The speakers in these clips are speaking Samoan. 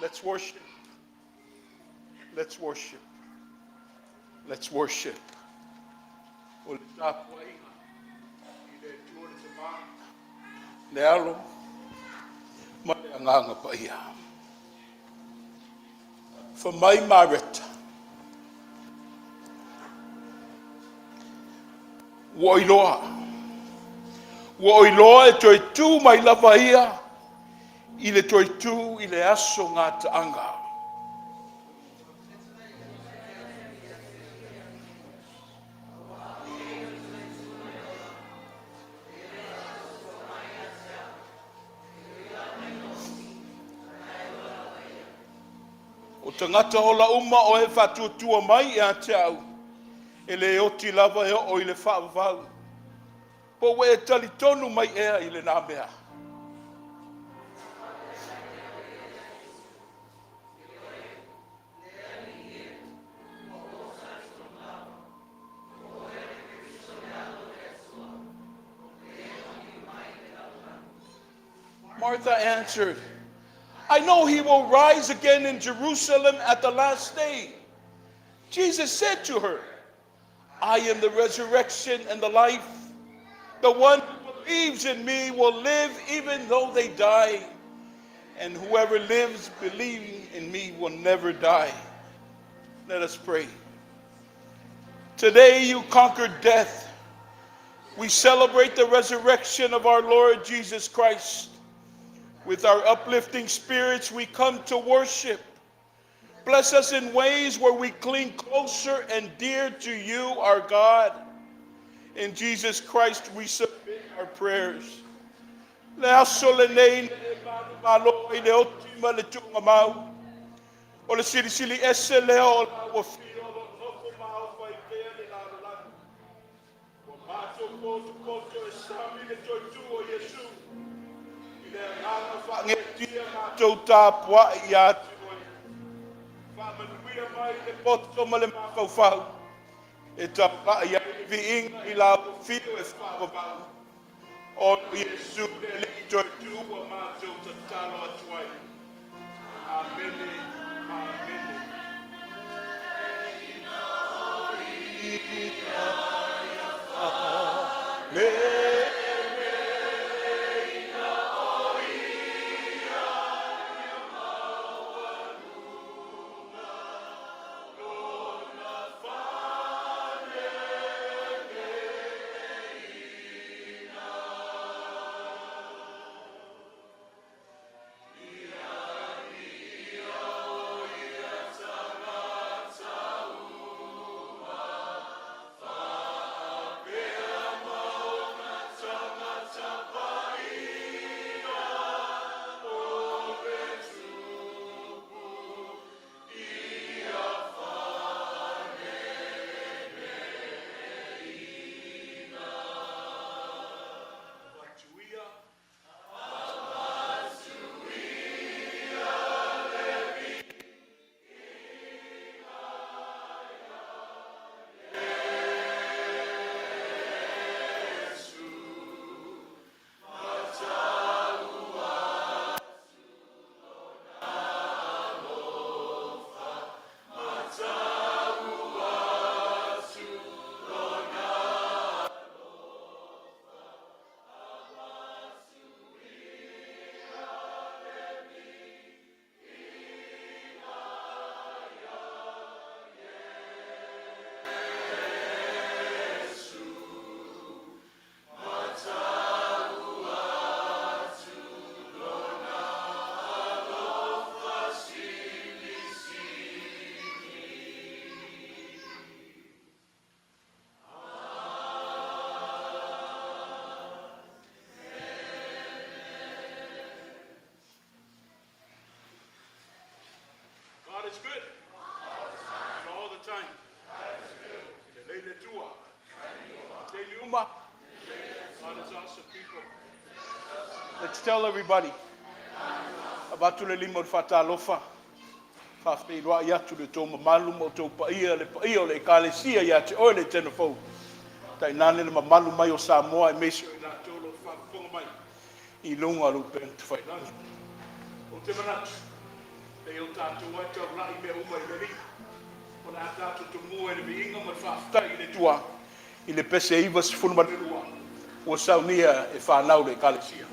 Let's worship. Let's worship. Let's worship. O le tapuaiga i le Atua le Tama, le Alo ma le Agaga Paia. Fai mai Mareta, ua ou iloa, ua ou iloa e toe tu mai lava ia i le toe tu i le aso gataaga. O tagata ola uma o e faatuatua mai ia te au, e le oti lava e oo i le faavavau. Po ua e talitonu mai ea i lena mea? Martha answered, I know he will rise again in Jerusalem at the last day. Jesus said to her, I am the resurrection and the life. The one who believes in me will live even though they die. And whoever lives believing in me will never die. Let us pray. Today you conquered death. We celebrate the resurrection of our Lord Jesus Christ. With our uplifting spirits, we come to worship. Bless us in ways where we cling closer and dear to you, our God. In Jesus Christ, we submit our prayers. Le aso lenei na e manumalo ai le oti ma le tuugamau. O le silisili ese lea o lau afio o lo o nofo maofa i pea le lalolagi. Ua matou potopoto e sami le toe tu o Iesu. I le agaga faagetia matou tapuai ia te oe. Faamanuia mai le poto ma le mafaufau. E taulai ai le viiga i lau afio e faavavau. O Iesu le Alii toe tu ua matou tatalo atu ai. Amene, amene. Avatu ia. God is good. And all the time. Le lele tua. Daily uma. God is awesome, people. Let's tell everybody. Avatu le lima o le faatalofa. Faafeiloai atu le tou mamalu ma o tou paia, le paia o le ekalesia ia te oe le Autena fou. Tainane le mamalu mai o Samoa aemaise o i latou o lo o faafofoga mai i luga o le upega tafailagi. Ou te manatu, Leai, o tatou lava e taulai mea uma i le Alii. O le a tatou tumua i le viiga ma le faafetai i le Atua i le pese 92 ua saunia e fanau le Ekalesia.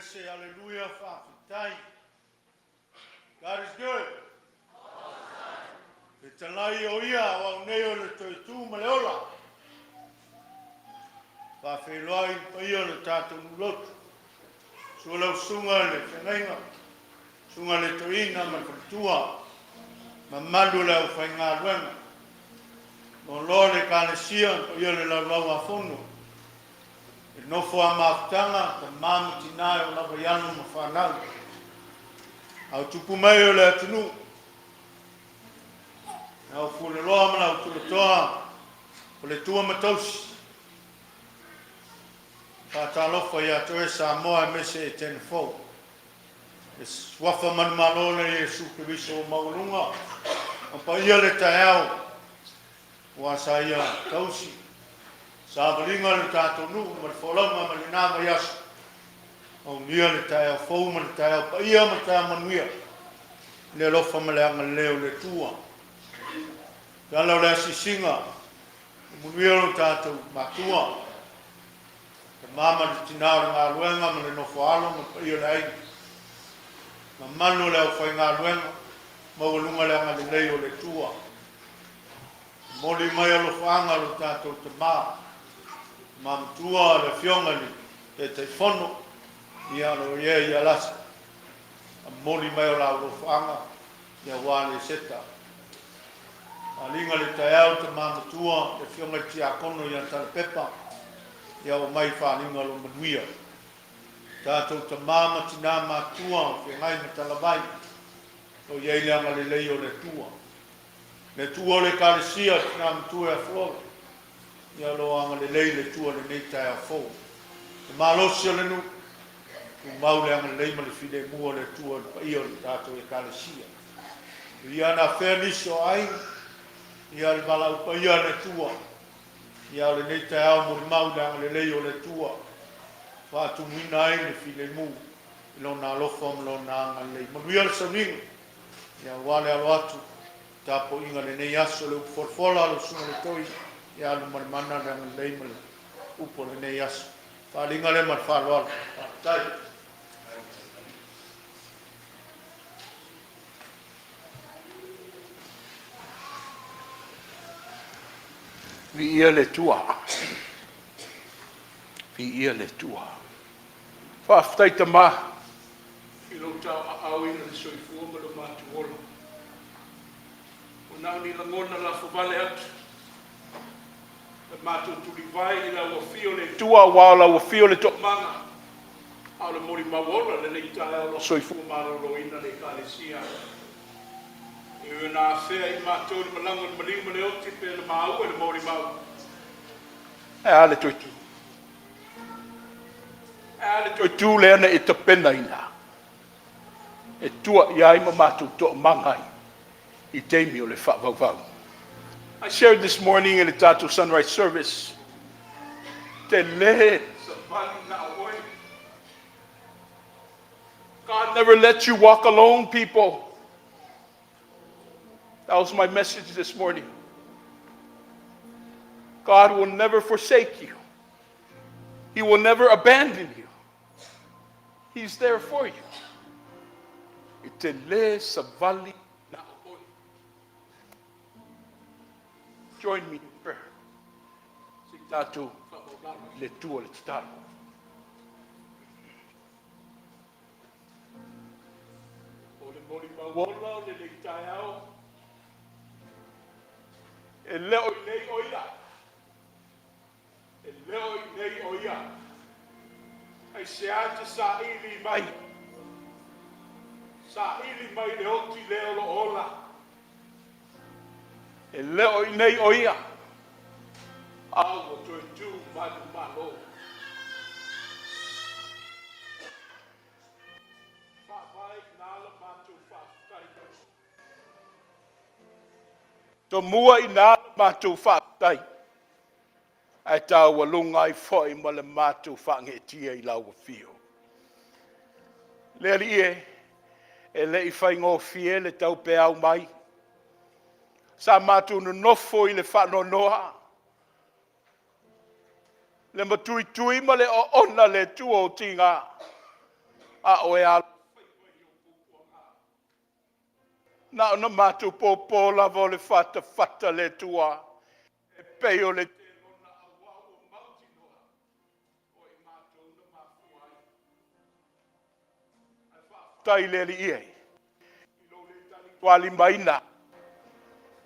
Ese, aleluia, faafetai. God is good. Fetalai o ia o au nei o le toe tu ma le ola. Faafeiloai i le paia o le tatou nuu lotu. Susu lau susuga i le feagaiga, susuga i le toeaina ma le faletua, mamalu o le aufaigaluega. Loaloa le Ekalesia, le paia o le Laulau a Fono, le nofo a mafutaga, tama ma tina e oo lava i alo ma fanau. A o tupu mai o le atunuu, le au fueloloa ma le au tulatoa, faletua ma tausi. Faatalofa ia te oe Samoa aemaise Etena fou. Le suafa manumalo o Iesu Keriso ua maualuga, ma paia le taeao ua sa ia tausi savaliga le tatou nuu ma le folauga ma lena vaiaso. Aulia le taeao fou ma le taeao paia ma le taeao manuia, le alofa ma le agalelei o le Atua. Tala o le asiasiga, manuia lo tatou matua, tama ma le tina o le galuega ma le nofo alo ma le paia o le aiga. Mamalu o le aufaigaluega, maualuga le agalelei o le Atua. Momoli mai alofaaga lo tatou tama, tama matua le afioga i le Taitaifono, ia o lo o i ai ia Lasa. Momoli mai o la alofaaga, ia aua le seta. Faaaliga le taeao tama matua, le afioga i le Tiakono ia Talepepa, ia o mai faaaliga lo manuia. Tatou tama ma tina matua, feagai ma talavai, o i ai le agalelei o le Atua. Le Atua o le Ekalesia, tina matua ia Flora, ia lo agalelei le Atua lenei taeao fou. Le malosi o le nuu, tumau le agalelei ma le filemu o le Atua i le paia o le tatou Ekalesia. Ia na afea nisi o aiga, ia le valaau paia a le Atua, ia o lenei taeao molimau le agalelei o le Atua, faatumuina ai le filemu i lona alofa ma lona agalelei. Manuia le sauniga, ia aua le alo atu, tapuaiga lenei aso le upu folafola a le susuga i le toi, ia alu ma le mana le agalelei ma le upu o lenei aso. Faaaliga lea ma le faaaloalo. Faafetai. Viia le Atua. Viia le Atua. Faafetai tama i lou tauaaoina o le soifua ma lo matou ola. Ua na o ni lagona lafo vale atu le matou tulivae i lau afio le Atua aua o lau afio le toamaga, a o le molimau ola lenei taeao o soifua maloloina le Ekalesia. E na afea i matou le malaga o le maliu ma le oti pe na maua i le molimau. E a le toe tu? E a le toe tu lea na e tapenaina? E tua i ai ma matou toamaga ai i taimi o le faavauvau. I shared this morning in the tatou sunrise service. Te le savali na oe. God never lets you walk alone, people. That was my message this morning. God will never forsake you. He will never abandon you. He's there for you. E te le savali na oe. Join me in prayer. Se i tatou le Atua le tatalo. O le molimau ola o lenei taeao. E leo i nei o ia. E leo i nei o ia. Ai se ate sa ili mai. Sa ili mai le oti leo lo ola. E leo i nei o ia. A ua toe tu malu malo. Faavae i na la matou faafetai. Tomua i na la matou faafetai. Ae taualuga ai foi ma le matou faageetia i lau afio. Le Alii e, e le i faigofie le taupeau mai. Sa matou nonofo i le faanoanoa. Le matuitui ma le oona le Atua o tiga. A o e alofaiva i ou puapuaga. Na ona matou popo lava o le fatafata le Atua e pei o le telona aua ua mautinoa o i matou na mafua ai. Ae faafetai i le Alii e i lou le talitualimaina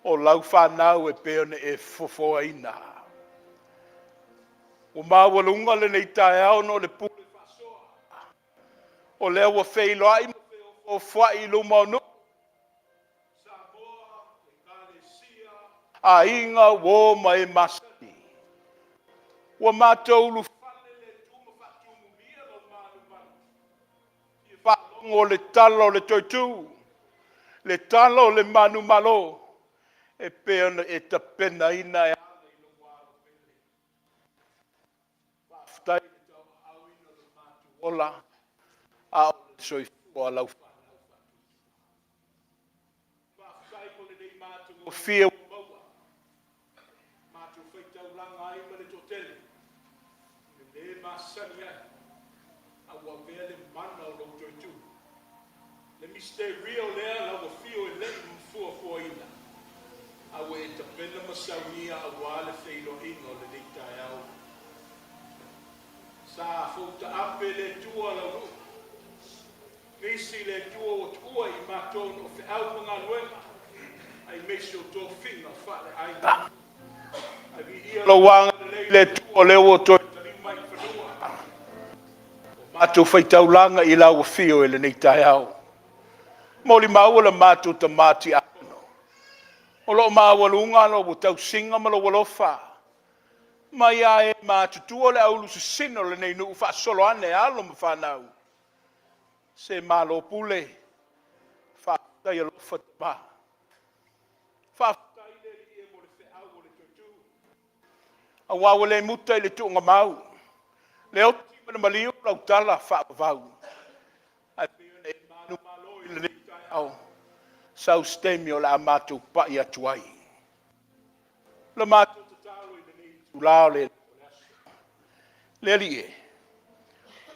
o lau fanau e pei ona e fofoaina. Ua maualuga lenei taeao ona o le pule faasoa, o lea ua feiloai ma feofoofoai i luma o nuu, Samoa, Ekalesia, aiga, uo ma e masani. Ua matou ulufale le Atua ma faatumulia lau malumalu e fia faalogo le tala o le toetu, le tala o le manumalo e pei ona e tapenaina e ala i lou Alo pele. Faafetai i le tauaaoina o le matou ola a o le soifua o lau fanau faatuitua. Faafetai mo lenei matagofie ua maua, matou faitaulaga ai ma le toatele i le le masani ai, a ua avea le mana o lou toetu, le misiteria lea lau afio e le i fuafuaina, a ua e tapena ma saunia aua le feiloaiga o lenei taeao. Sa foutaape le Atua lau nuu, nisi le Atua ua tuua i matou o feau ma galuega, aemaise o tofiga faaleaiga. Ae viia lou agalelei le Atua o lea ua toe taliu mai i fanua ua matou faitaulaga i lau afio i lenei taeao. Molimau le matou tama tiakono, o lo o maualuga lau tausiga ma lou alofa mai lava e matutua le au aululusisina o lenei nuu faasolo ane alo ma fanau. Se malo pule, faafetai alofa tama. Faafetai le Alii e mo le feau o le toetu, aua ua le muta i le tuugamau, le oti ma le maliu lau tala faavavau, ae pei ona e manumalo i lenei taeao, sau se taimi o le a matou pai atu ai. O le matou tatalo i lenei itula o le aso, le Alii e,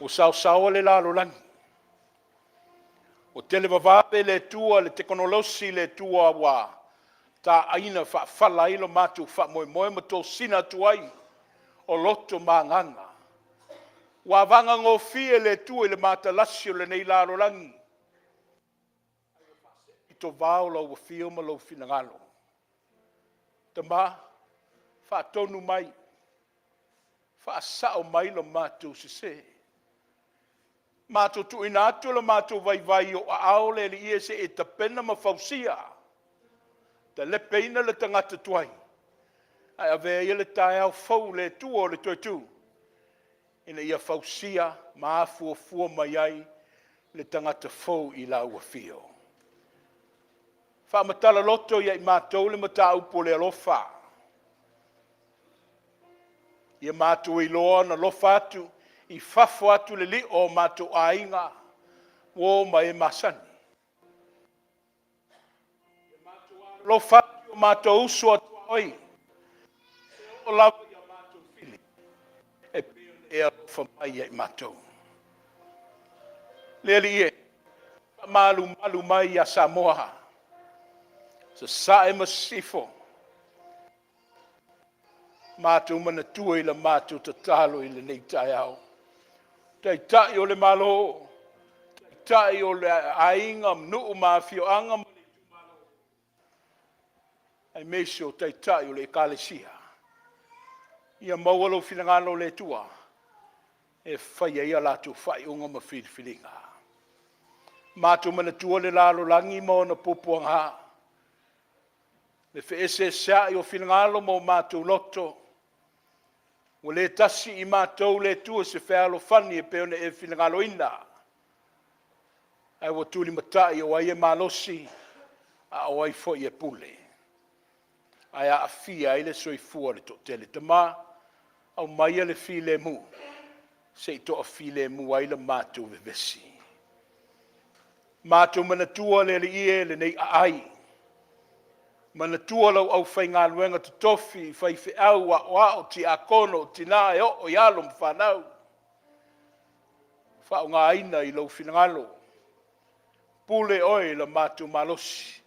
ua saosaoa le lalolagi, ua televavave le Atua le tekonolosi le Atua ua taaina faafala ai lo matou faamoemoe ma tosina atu ai o loto ma agaga. Ua avagagofie le Atua i le matalasi o lenei lalolagi, ae ua faasee i lau afio ma lou finagalo. Tama, faatonu mai, faasao mai lo matou sese. Matou tuuina atu lo matou vaivai i ou aao le Alii e se i e tapena ma fausia, talepeina le tagata tuai, ae avea ia le taeao fou le Atua o le toetu, ina ia fausia ma afuafua mai ai le tagata fou i lau afio. Faamatala loto ia i matou le mataupu o le alofa. Ia matou iloa ona alofa atu i fafo atu le lio o matou aiga, uo ma e masani. Ia matou alofa atu i o matou uso a tuaoi, e oo lava i a matou fili, e pei ona e alofa mai ia i matou. Le Alii e, faamalumalu mai ia Samoa, sasae ma sisifo, matou manatua i la matou tatalo i lenei taeao. Taitai o le Malo, Taitai o le aiga, nuu ma afioaga ma le itumalo, aemaise o Taitai o le Ekalesia. Ia maua lou finagalo le Atua e fai ai a latou faaiuga ma filifiliga. Matou manatua le lalolagi ma ona puapuaga, le feeseeseai o finagalo ma o matou loto, ua le tasi i matou le Atua i se fealofani e pei ona e finagaloina, ae ua tulimatai o ai e malosi a o ai foi e pule, ae aafia ai le soifua o le toatele. Tama, aumaia le filemu se i toafilemu ai le matou vevesi. Matou manatua le Alii e lenei aai, manatua lau aufaigaluega totofi, faifeau, aoao, tiakono, o tina e oo i alo ma fanau. Faaaogaina i lou finagalo, pule oe i le matou malosi,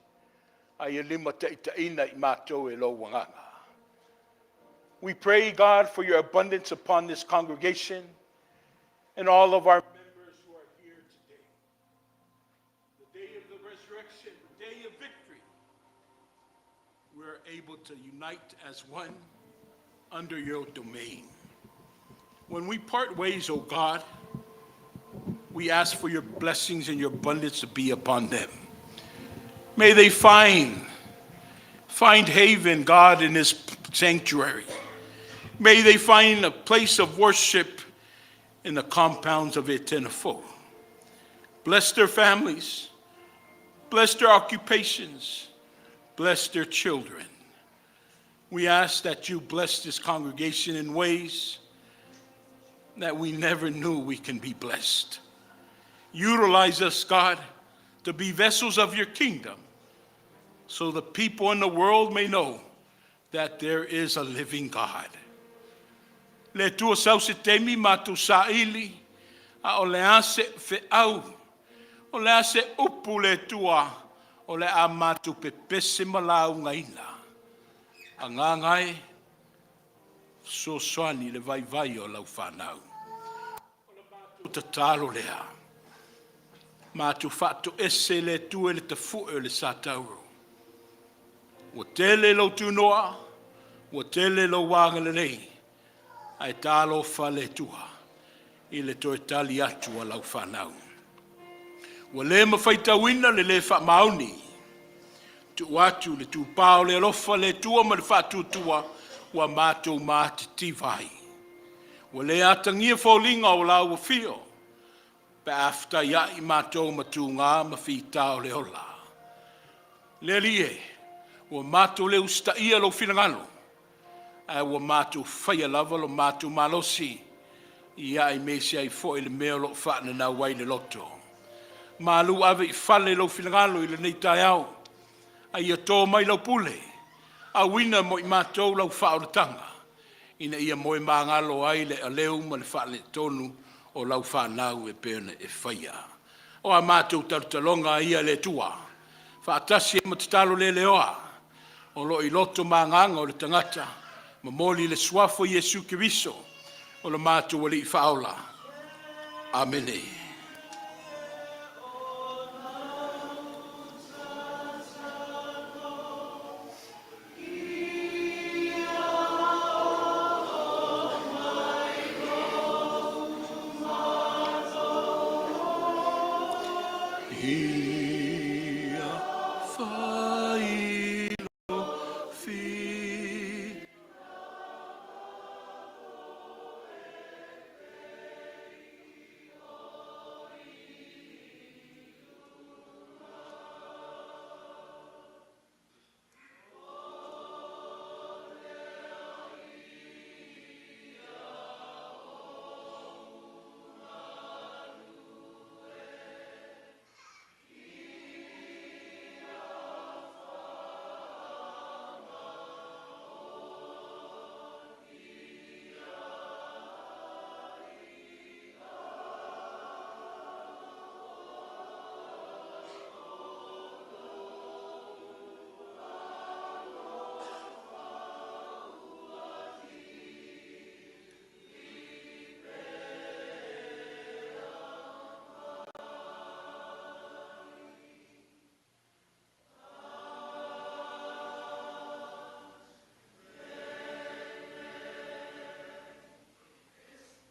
a ia limataitaiina i matou e lou agaga. We pray, God, for your abundance upon this congregation and all of our members who are here today. The day of the resurrection, the day of victory, we are able to unite as one under your domain. When we part ways, O God, we ask for your blessings and your abundance to be upon them. May they find haven, God, in this sanctuary. May they find a place of worship in the compounds of Etenafo. Bless their families, bless their occupations, bless their children. We ask that you bless this congregation in ways that we never knew we can be blessed. Utilize us, God, to be vessels of your kingdom so the people in the world may know that there is a living God. Le Atua sau se taimi matou saili, a o le a se feau, o le a se upu le Atua, o le a matou pepese ma laugaina. Agaga e, fesoasoani i le vaivai o lau fanau. O le matou tatalo lea. Matou faatoese le Atua i le tafue o le satauro. Ua tele lou tunoa, ua tele lou agalelei, ae talofa le Atua i le toe tali atu a lau fanau. Ua le mafaitauina le le faamaoni, tuu atu le tupā o le alofa le Atua ma le faatuatua ua matou matitiva ai. Ua le atagia foliga o lau afio, pe a fetaiai matou ma tugā ma fita o le ola. Le Alii e, ua matou le usitaia lou finagalo, ae ua matou faia lava lo matou malosi, ia aemaise ai foi le mea o lo o faananau ai le loto. Malu ave i fale lou finagalo i lenei taeao, a ia to mai lau pule, auina mo i matou lau faaolataga, ina ia moe magalo ai le aleu ma le faaletonu o lau fanau e pei ona e faia. O a matou talotaloga ia le Atua, faatasi ai ma tatalo le leoa, o lo o i loto ma agaga o le tagata, momoli le suafa o Iesu Keriso, o le matou Alii Faaola. Amene. Ia failo fi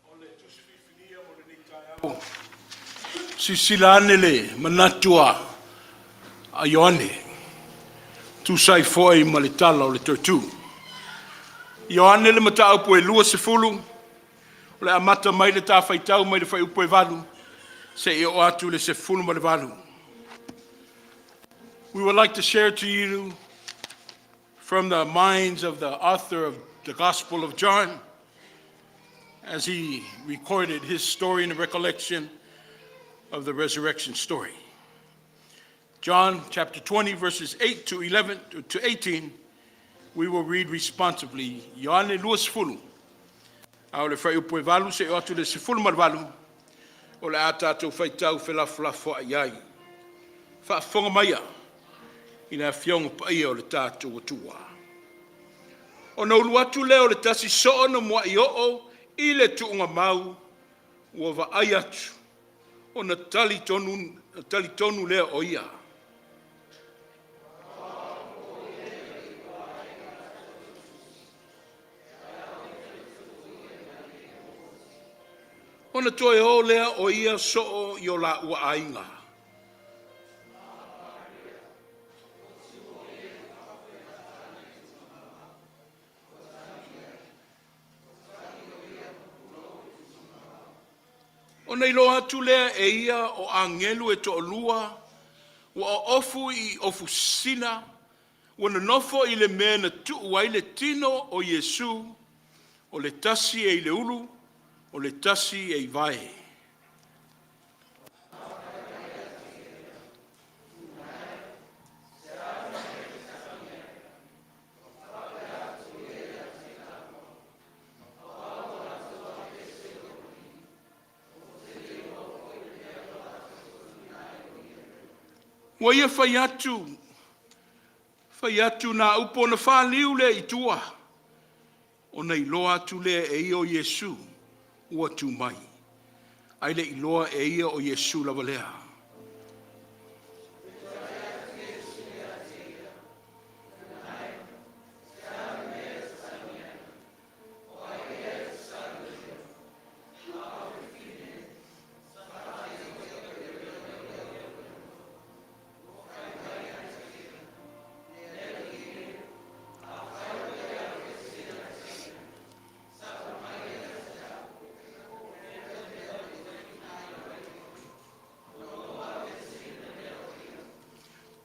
O le tusi filifilia mo lenei taeao. Silasila ane le manatu a Ioane, tusa ai foi ma le tala o le toetū. Ioane le mataupu e 20, o le amata mai le ta faitau mai le fuaiupu e 8, seia oo atu le 18. We would like to share to you from the minds of the author of the Gospel of John as he recorded his story in the recollection of the resurrection story. John chapter 20, verses 8 to 11 to 18, we will read responsively. Ioane 20, a o le fuaiupu e 8 seia oo atu le 18. O le a tatou faitau felafolafoai ai. Faafofoga maia i le Afioga Paia o le tatou Atua. Ona ulu atu lea o le tasi soo na muai oo i le tuugamau ua vaai atu ona talitonu lea o ia. Ona toe o lea o ia soo i o laua aiga. Ona iloa atu lea e ia o agelu e toalua ua oofu i ofusina ua nonofo i le mea na tuu ai le tino o Iesu, o le tasi e i le ulu, o le tasi e i vae. Ua ia fai atu, fai atu na upu ona faliu lea i tua, ona iloa atu lea e ia o Iesu ua tu mai, ae le i iloa e ia o Iesu lava lea.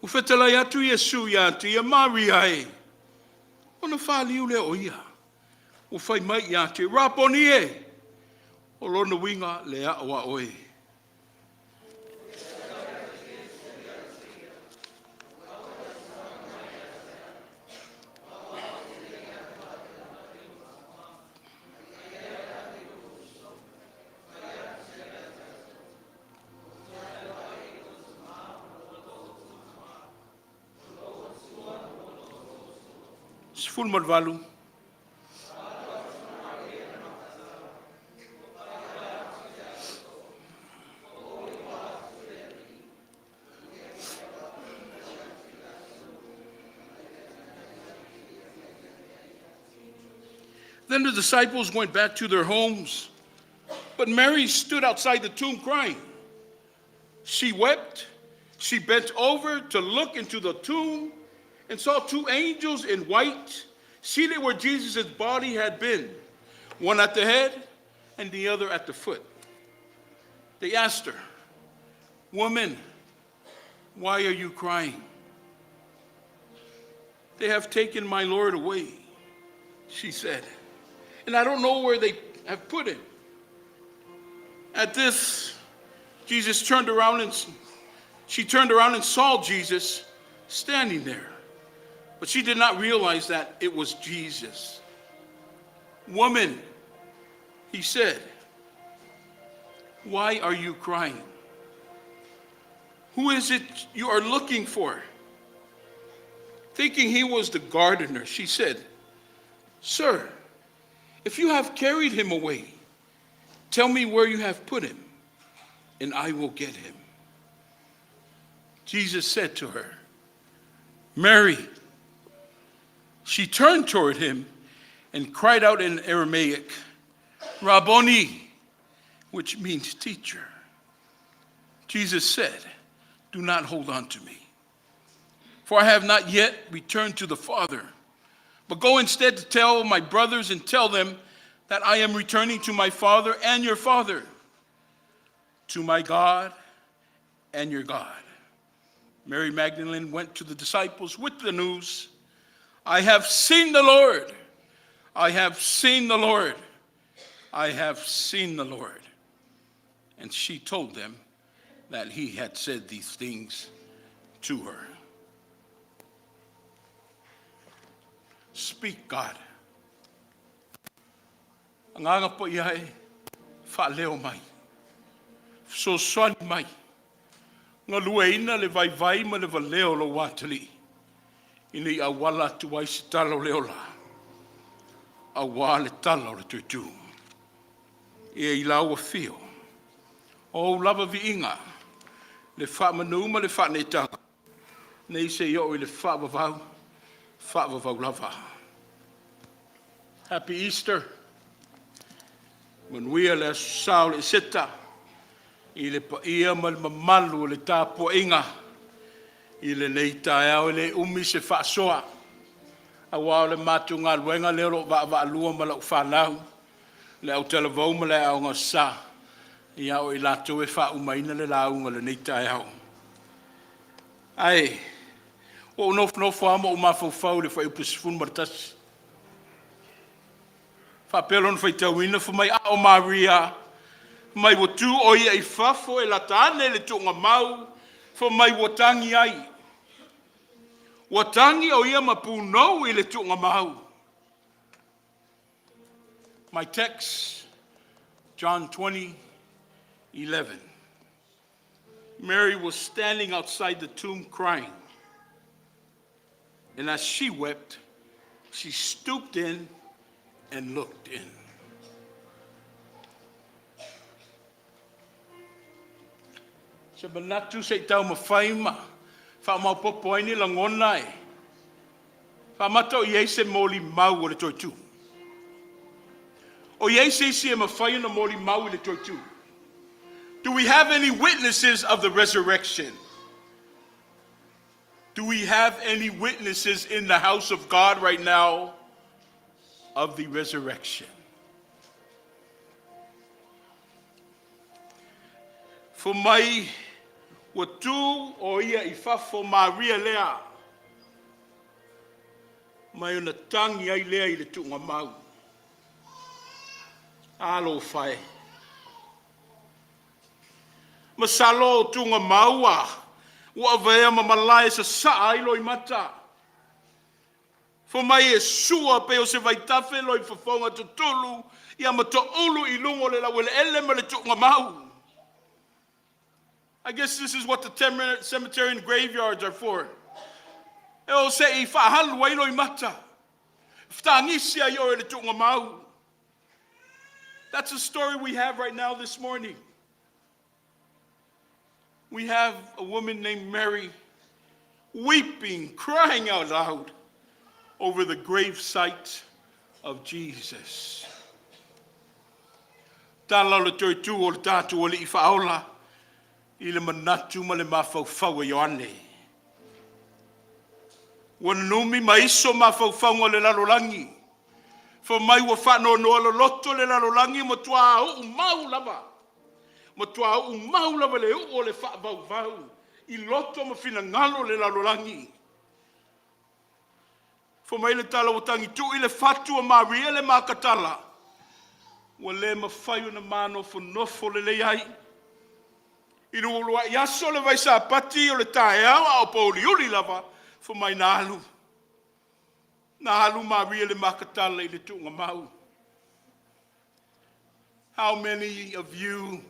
Ua fetalai atu Iesu ia te ia, Maria e. Ona faliu lea o ia, ua fai mai ia te ia, Raponi e, o lona uiga le ao a oe. 18. Then the disciples went back to their homes, but Mary stood outside the tomb crying. She wept. She bent over to look into the tomb and saw two angels in white seated where Jesus' body had been, one at the head and the other at the foot. They asked her, Woman, why are you crying? They have taken my Lord away, she said, and I don't know where they have put him. At this, Jesus turned around and she turned around and saw Jesus standing there. But she did not realize that it was Jesus. Woman, he said, why are you crying? Who is it you are looking for? Thinking he was the gardener, she said, Sir, if you have carried him away, tell me where you have put him, and I will get him. Jesus said to her, Mary. She turned toward him and cried out in Aramaic, Rabboni, which means teacher. Jesus said, Do not hold on to me, for I have not yet returned to the Father. But go instead to tell my brothers and tell them that I am returning to my Father and your Father, to my God and your God. Mary Magdalene went to the disciples with the news, I have seen the Lord. I have seen the Lord. I have seen the Lord. And she told them that he had said these things to her. Speak, God. Agaga Paia e, faaleo mai. Fesoasoani mai, galueaiina le vaivai ma le valea o lou atalii, ina ia auala atu ai se tala o le ola, aua le tala o le toetu. Ia i lau afio, o ou lava viiga, le faamanu ma le faaneetaga, nei seia oo i le faavavau, faavavau lava. Happy Easter. Manuia le aso Sa o le Iseta i le paia ma le mamalu o le tapuaiga i lenei taeao. E le umi se faasoa, aua o le matou galuega lea o lo o vaavaalua ma lau fanau, le autalavou ma le Aoga Sa, ia o i latou e faaumaina le lauga i lenei taeao. Ae ua ou nofonofo lava ma ou mafaufau i le fuaiupu 11. Faapea lona faitauina, fai mai, a o Maria, mai ua tu o ia i fafo e lata ane i le tuugamau, fai mai ua tagi ai. Ua tagi o ia ma punou i le tuugamau. My text, John 20, 11. Mary was standing outside the tomb crying. And as she wept, she stooped in and looked in. Se manatu se i taumafai ma faamaopoopo ai ni lagona e faamata o i ai se molimau o le toe tu. O i ai se isi e mafai ona molimau i le toe tu. Do we have any witnesses of the resurrection? Do we have any witnesses in the house of God right now of the resurrection? Fai mai ua tu o ia i fafo Maria lea, mai ona tagi ai lea i le tuugamau. Alofa e. Masalo o tuugamau ua avea ma malae e sasaa ai loimata. Fai mai e sua pei o se vaitafe loifofoga tutulu ia ma toulu i luga o le laueleele ma le tuugamau. I guess this is what the cemetery and graveyards are for. E o se i faaalu ai loimata. Fetagisi ai oe i le tuugamau. That's the story we have right now this morning. We have a woman named Mary weeping, crying out loud over the gravesite of Jesus. Tala o le toe tu o le tatou Alii Faaola i le manatu ma le mafaufau o Ioane. Ua numi ma iso mafaufauga o le lalolagi. Fai mai ua faanoanoa loloto le lalolagi matua uu mau lava. Matua uu mau lava le uu o le faavauvau i loto ma finagalo le lalolagi. Fai mai le tala ua tagitui le fatu o Maria le Makatala. Ua le mafai ona manofonofo lelei ai. I le uluai aso le vaisapati o le taeao a o pouliuli lava, fai mai na alu. Na alu Maria le Makatala i le tuugamau. How many of you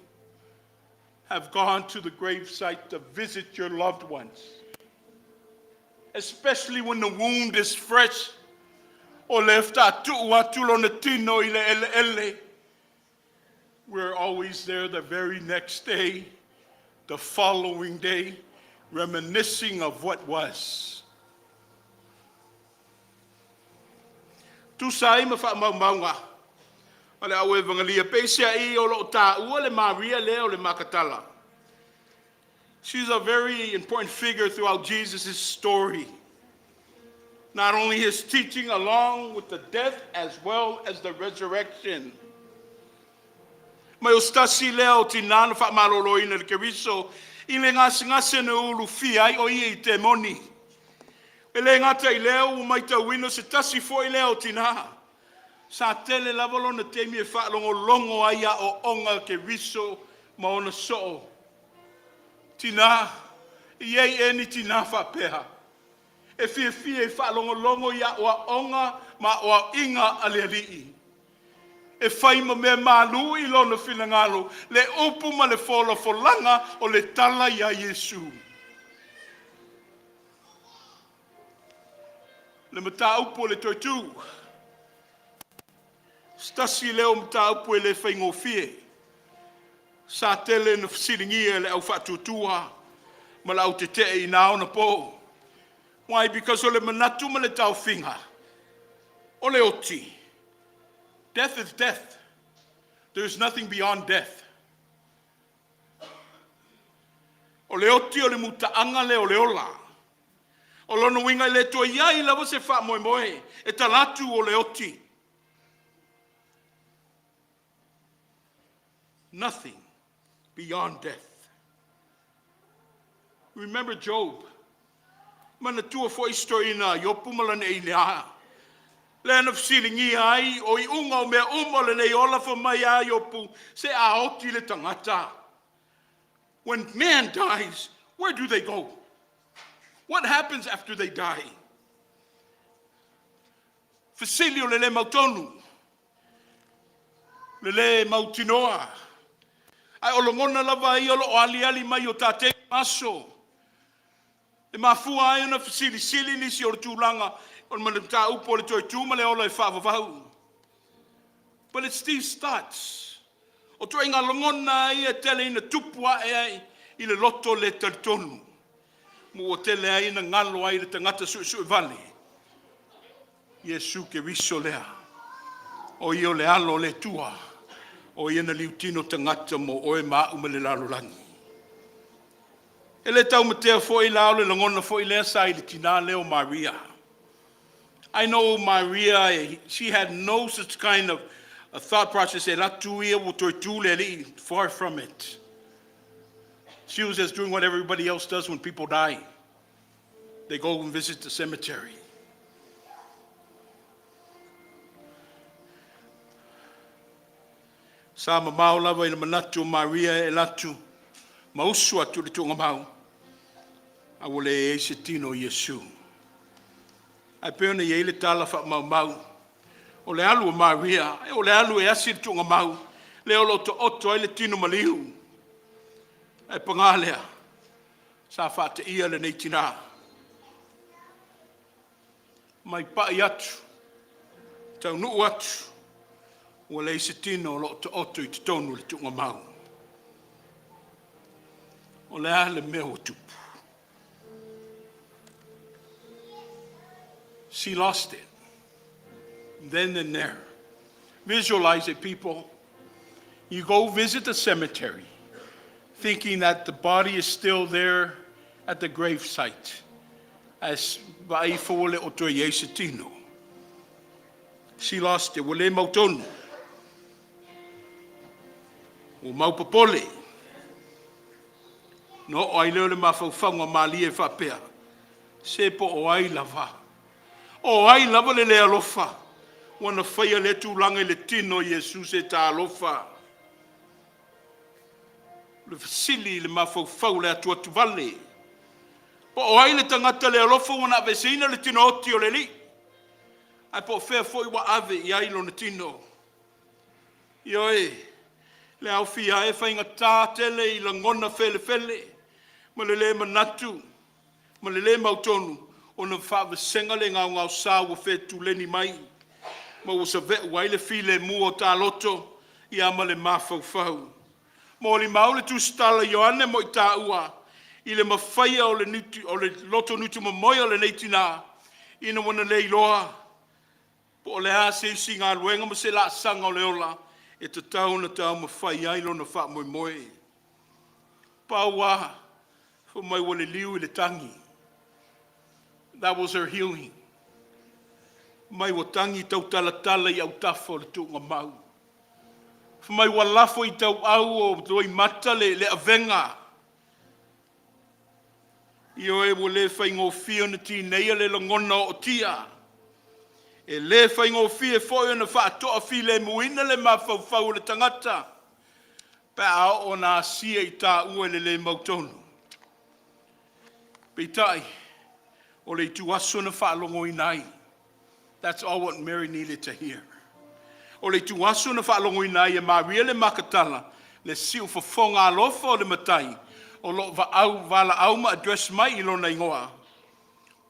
have gone to the gravesite to visit your loved ones? Especially when the wound is fresh. O le faatoa tuu atu lona tino i le eleele. We're always there the very next day, the following day, reminiscing of what was. Tusa ai ma faamaumauga a le au evangelia peiseai o loo taua le Maria lea o le Makatala. She's a very important figure throughout Jesus' story. Not only his teaching along with the death as well as the resurrection. Mai o se tasi lea o tinā na faamaloloina e le Keriso i le gasegase na ulufia ai o ia i temoni. E le gata i lea ua matauina se tasi foi lea o tinā. Sa tele lava lona taimi e faalogologo ai aoaoga Keriso ma ona soo. Tinā, e i ai ea ni tinā faapea. E fiafia e faalogologo i aoaoga ma aoaiga a le Alii. E fai ma mea malu i lona finagalo le upu ma le folafolaga o le tala iā Iesu. Le mataupu o le toe tu. Se tasi lea o mataupu e le faigofie. Sa tele na fesiligia e le au faatuatua ma le au tetee i na ona po. Why? Because o le manatu ma le taofiga o le oti. Death is death. There's nothing beyond death. O le oti o le mutaaga lea o le ola. O lona uiga e le toe i ai lava se faamoemoe e talatu o le oti. Nothing beyond death. Remember Job. Manatua foi si toeaina Iopu ma lana eileā. Lea na fesiligia ai o iuga o mea uma o lenei ola fai mai a Iopu, se a oti le tagata. When man dies, where do they go? What happens after they die? Fesili o le le mautonu, le le mautinoa. Ae o lagona lava ia o lo o aliali mai o tatei aso. E mafua ai ona fesilisili nisi o le tulaga o le mataupu o le toe tu ma le ola e faavavau. But it's these thoughts. O ituaiga lagona ai e tele ina tupu ae ai i le loto le talitonu. Ma ua tele ai na galo ai le tagata suesue vale. Iesu Keriso lea. O ia o le alo o le Atua. O ia na liutino tagata mo oe ma au ma le lalolagi. E le taumatea foi la o le lagona foi lea sa i le tinā lea o Maria. I know Maria, she had no such kind of a thought process. E latu ia ua toe tu le alii, far from it. She was just doing what everybody else does when people die. They go and visit the cemetery. Sa mamao lava i le manatu o Maria e latu ma usu atu le tuugamau. A ua leai se tino o Iesu. Ae pei ona i ai le tala faamaumau. O le alu o Maria, o le alu e asi le tuugamau, lea o lo o taoto ai le tino maliu. Ae paga lea, sa faateia lenei tinā. Mai pai atu, taunuu atu, ua leai se tino o lo o taoto i totonu o le tuugamau. O le a le mea ua tupu? She lost it. Then and there. Visualize it, people. You go visit the cemetery thinking that the body is still there at the grave site. Ae vaai ifo ua le o toe i ai se tino. She lost it. Ua le mautonu. Ua maupopole. Na oo ai lea o le mafaufauga malie e faapea. Se po o ai lava. O ai lava le le alofa. Ua na faia lea tulaga i le tino o Iesu se talofa. Le fesili i le mafaufau le atu atu vale. Po o ai le tagata le alofa ua na aveseina le tino oti o le alii. Ae po o fea foi ua ave i ai lona tino. Ioe, le aofia ai e faigata tele i lagona felefele ma le le manatu ma le le mautonu ona faavasega le gaogaosa ua fetuleni mai ma ua save'u ai le filemu o taloto ia ma le mafaufau. Molimau le tusitala Ioane mo i tāua i le mafaia o le, nuti, o le loto nutu momoe o lenei tinā ina ua na le iloa po o le a se isi galuega ma se laasaga o le ola e tatau ona taumafai ai lona faamoemoe. Pau a, fai mai ua liliu i le tagi. That was her healing. Mai ua tagi tautalatala i autafa o le tuugamau. Fai mai ua lafo i tauau o loimata le, le avega. Ioe ua le faigofie ona tineia le lagona o otia. E le faigofie foi ona faatoa filemuina le mafaufau o le tagata. Pe a oo na asia i tāua i le le mautonu. Peitai, o le itu aso na faalogoina ai. That's all what Mary needed to hear. O le ituaso na faalogoina ai e Maria le Makatala le siufofoga alofa o le Matai o lo o vaau, valaau ma address mai i lona igoa.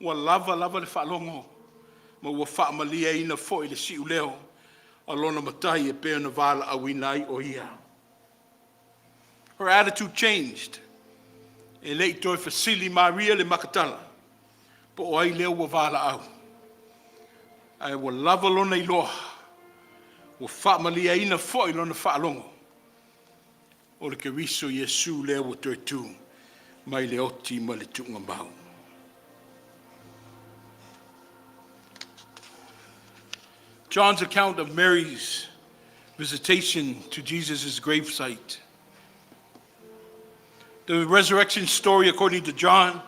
Ua lava lava le faalogo ma ua faamalieina foi le siuleo a lona Matai e pei ona valaauina ai o ia. Her attitude changed. E le i toe fesili Maria le Makatala po o ai lea ua valaau. Ae ua lava lona iloa, ua faamalieina foi lona faalogo o le Keriso Iesu lea ua toe tu mai le oti ma le tuugamau. John's account of Mary's visitation to Jesus' gravesite. The resurrection story, according to John,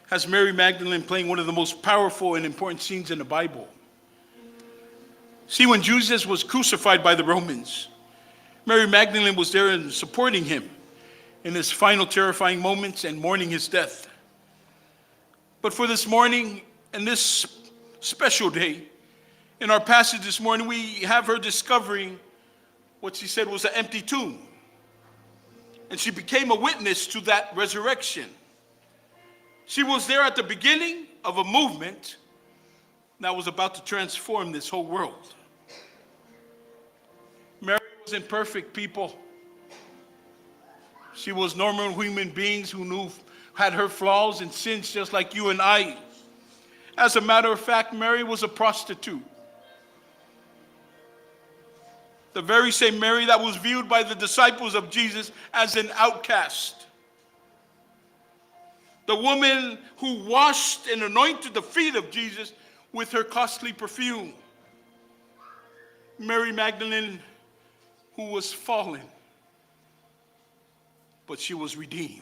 has Mary Magdalene playing one of the most powerful and important scenes in the Bible. See, when Jesus was crucified by the Romans, Mary Magdalene was there and supporting him in his final terrifying moments and mourning his death. But for this morning and this special day, in our passage this morning, we have her discovering what she said was an empty tomb. And she became a witness to that resurrection. She was there at the beginning of a movement that was about to transform this whole world. Mary wasn't perfect, people. She was normal human beings who knew had her flaws and sins just like you and I. As a matter of fact, Mary was a prostitute. The very same Mary that was viewed by the disciples of Jesus as an outcast. The woman who washed and anointed the feet of Jesus with her costly perfume. Mary Magdalene, who was fallen, but she was redeemed.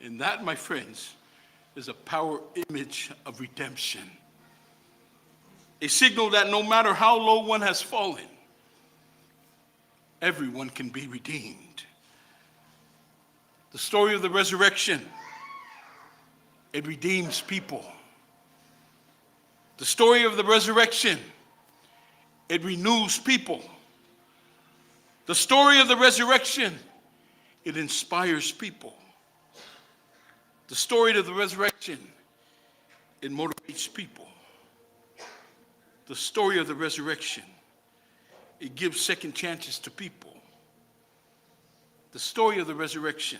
And that, my friends, is a power image of redemption. A signal that no matter how low one has fallen, everyone can be redeemed. The story of the resurrection, it redeems people. The story of the resurrection, it renews people. The story of the resurrection, it inspires people. The story of the resurrection, it motivates people. The story of the resurrection, it gives second chances to people. The story of the resurrection,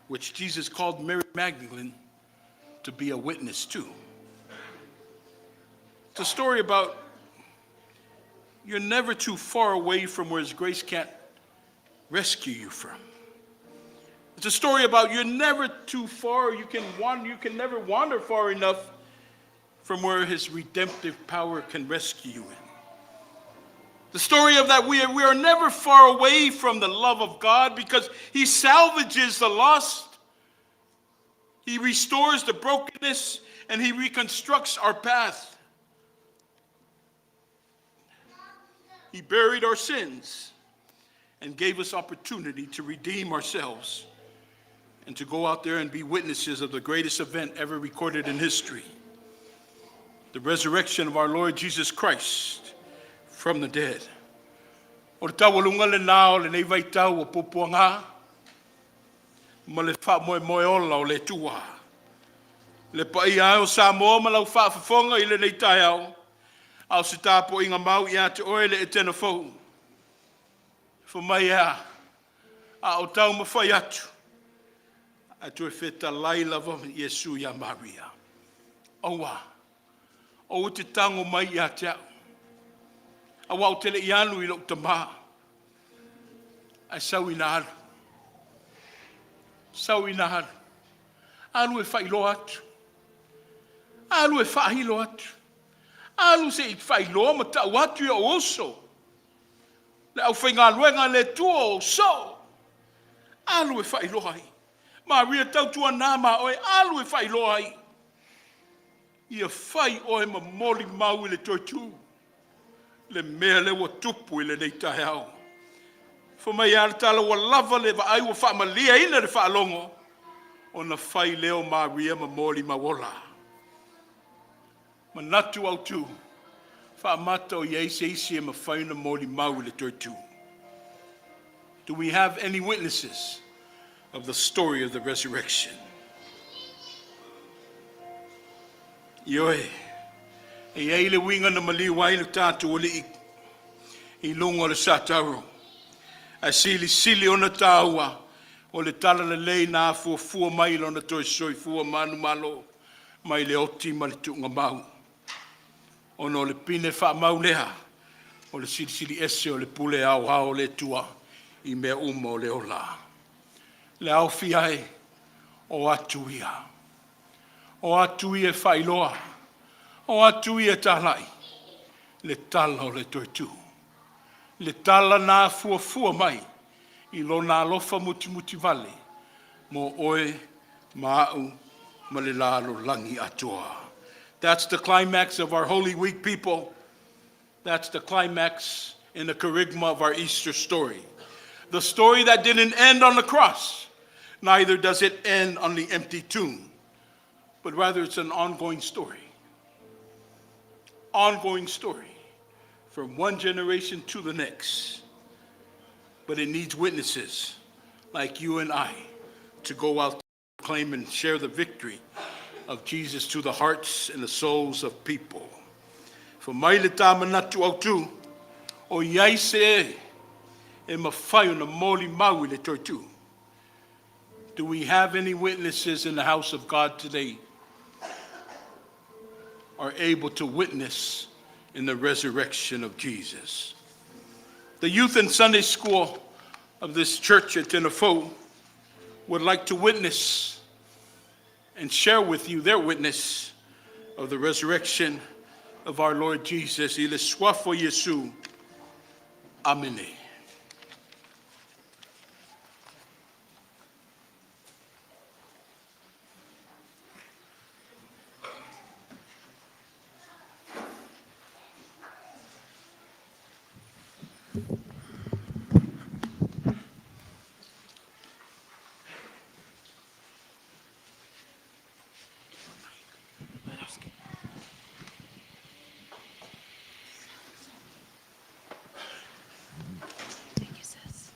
which Jesus called Mary Magdalene to be a witness to. It's a story about you're never too far away from where His grace can't rescue you from. It's a story about you're never too far, you can wander, you can never wander far enough from where His redemptive power can rescue you in. The story of that we are never far away from the love of God because He salvages the lost, He restores the brokenness, and He reconstructs our path. He buried our sins and gave us opportunity to redeem ourselves and to go out there and be witnesses of the greatest event ever recorded in history, the resurrection of our Lord Jesus Christ from the dead. O le taualuga lenā o lenei vaitau o puapuaga ma le faamoemoe ola o le Atua. Le paia e o Samoa ma lau faafofoga i lenei taeao, a o se tapuaiga mau ia te oe le Etena fou. Fai mai a, a o taumafai atu, ae toe fetalai lava Iesu iā Maria. Aua, aua e te tago mai ia te au, auā ou te le i alu i lou Tamā, ae sau ina alu. Sau ina alu. Alu e faailoa atu. Alu e faahilo atu. Alu se i faailoa ma tau atu i ou uso. Le aufaigaluega a le Atua o soo. Alu e faailoa ai. Maria tautuana ma oe, alu e faailoa ai. Ia fai oe ma molimau i le toe tu. Le mea lea ua tupu i lenei taeao. Fai mai a le tala ua lava le vaai ua faamalieina le faalogo ona fai lea o Maria ma molimau ola. Manatu autu, Faamata o i ai se isi e mafai ona molimau i le toe tu. Do we have any witnesses of the story of the resurrection? Ioe, e i ai le uiga na maliu ai le tatou Alii i luga o le sataro, ae silisili ona taua o le talalelei na afuafua mai i lona toe soifua manumalo mai le oti ma le tuugamau, ona o le pine faamau lea o le Silisili Ese o le pule aoao a le Atua i mea uma o le ola. Le aofia e o atu ia, o atu ia e faailoa, o atu ia e talai le tala o le toe tu, le tala na afuafua mai i lona alofa mutimutivale mo oe ma au ma le lalolagi atoa. That's the climax of our Holy Week, people. That's the climax in the kerygma of our Easter story. The story that didn't end on the cross, neither does it end on the empty tomb, but rather it's an ongoing story. Ongoing story from one generation to the next. But it needs witnesses like you and I to go out, claim and share the victory of Jesus to the hearts and the souls of people. Fai mai le tā manatu autu, o i ai se e mafai ona molimau i le toe tu. Do we have any witnesses in the house of God today are able to witness in the resurrection of Jesus? The youth in Sunday school of this church at Tenafou would like to witness and share with you their witness of the resurrection of our Lord Jesus. I le suafa o Iesu. Amene. Thank you, sis.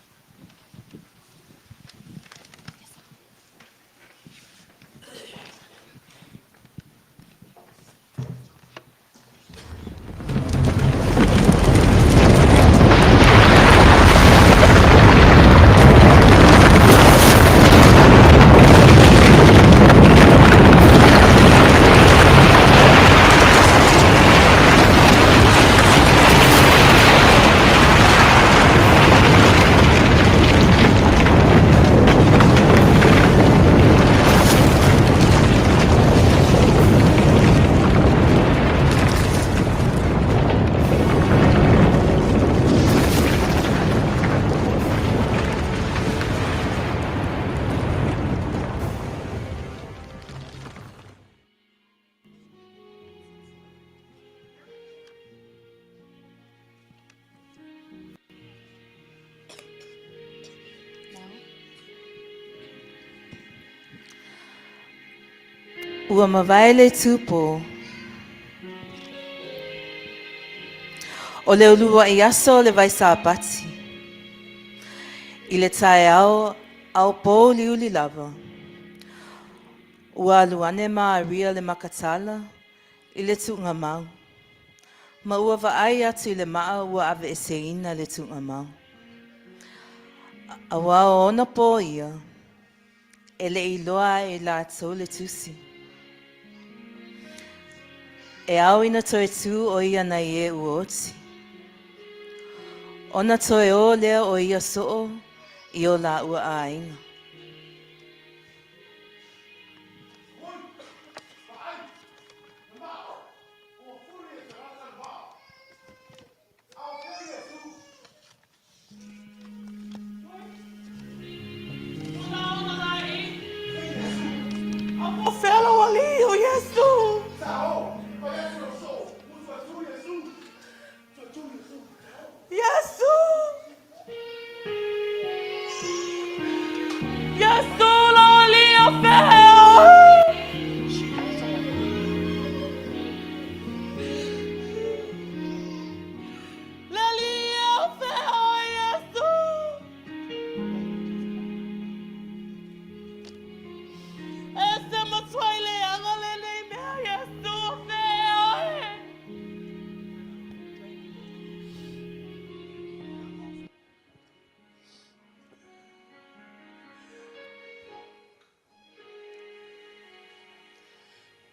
Ua mavae le itupo o le uluai aso o le Vaisapati i le taeao a o pōuliuli lava. Ua alu ane Maria le Makatala i le tuugamau, ma ua vaai atu i le maa ua aveeseina le tuugamau. Aua o ona pō ia, e le i iloa ai e latou le tusi. E ao ina toe tū ʻo ia nai e ua oti. Ona toe ō lea o ia soo i o lāua ʻāina.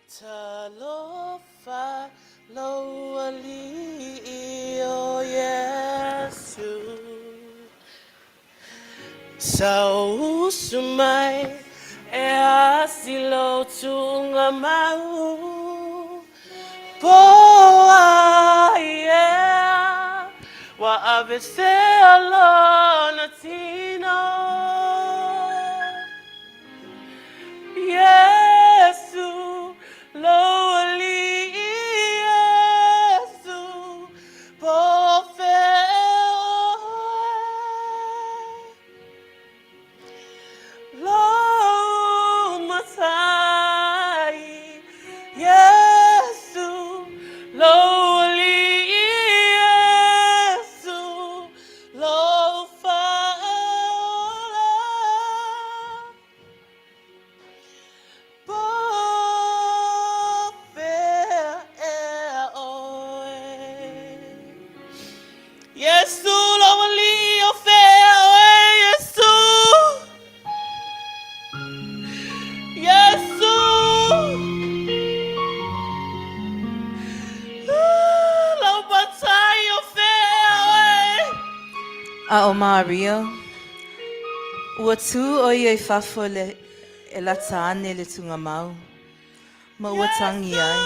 Talofa lou Alii o Iesu. Saousu mai e asi lou tuugamau. Po o ai ea ua aveesea lona tino. Iesu, lou Alii Iesu, po o fea oe? Lou Matai, Iesu, lou Alii Iesu, lou Faaola. Po o fea ea oe? Iesu, lou Alii, o fea oe, Iesu? Iesu! Lou Matai, o fea oe? A ʻo Maria, ua tū ʻo ia i fafo le, e lata ane i le tuugamau, ma ua tagi ai.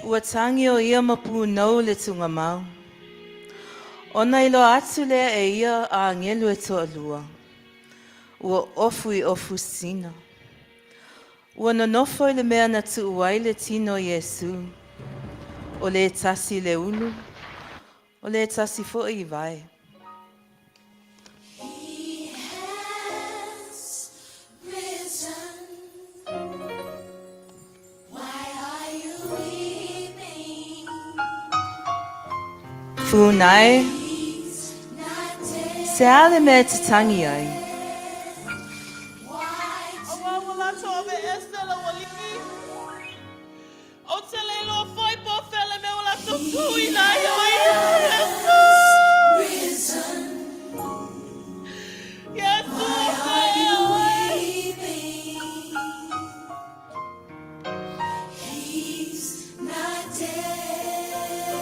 Ua tagi ʻo ia ma punou i le tuugamau. Ona iloa atu lea e ia a agelu e toalua, ua ofu i ofu sina. Ua nonofo i le mea na tuu ai le tino o Iesū, ʻo le tasi i le ulu, ʻo le tasi foʻi i wae. He has risen. Why are you weeping? Funai, He's not dead. se a le mea e te tagi ai? Why Auā ua latou aveese lou Alii. Ou te le iloa foi po o fea le mea ua latou tuuina ai o ia. Iesu! risen? Iesu, o Are fea you oe? weeping? He's not dead.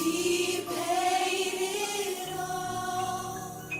He paid it all.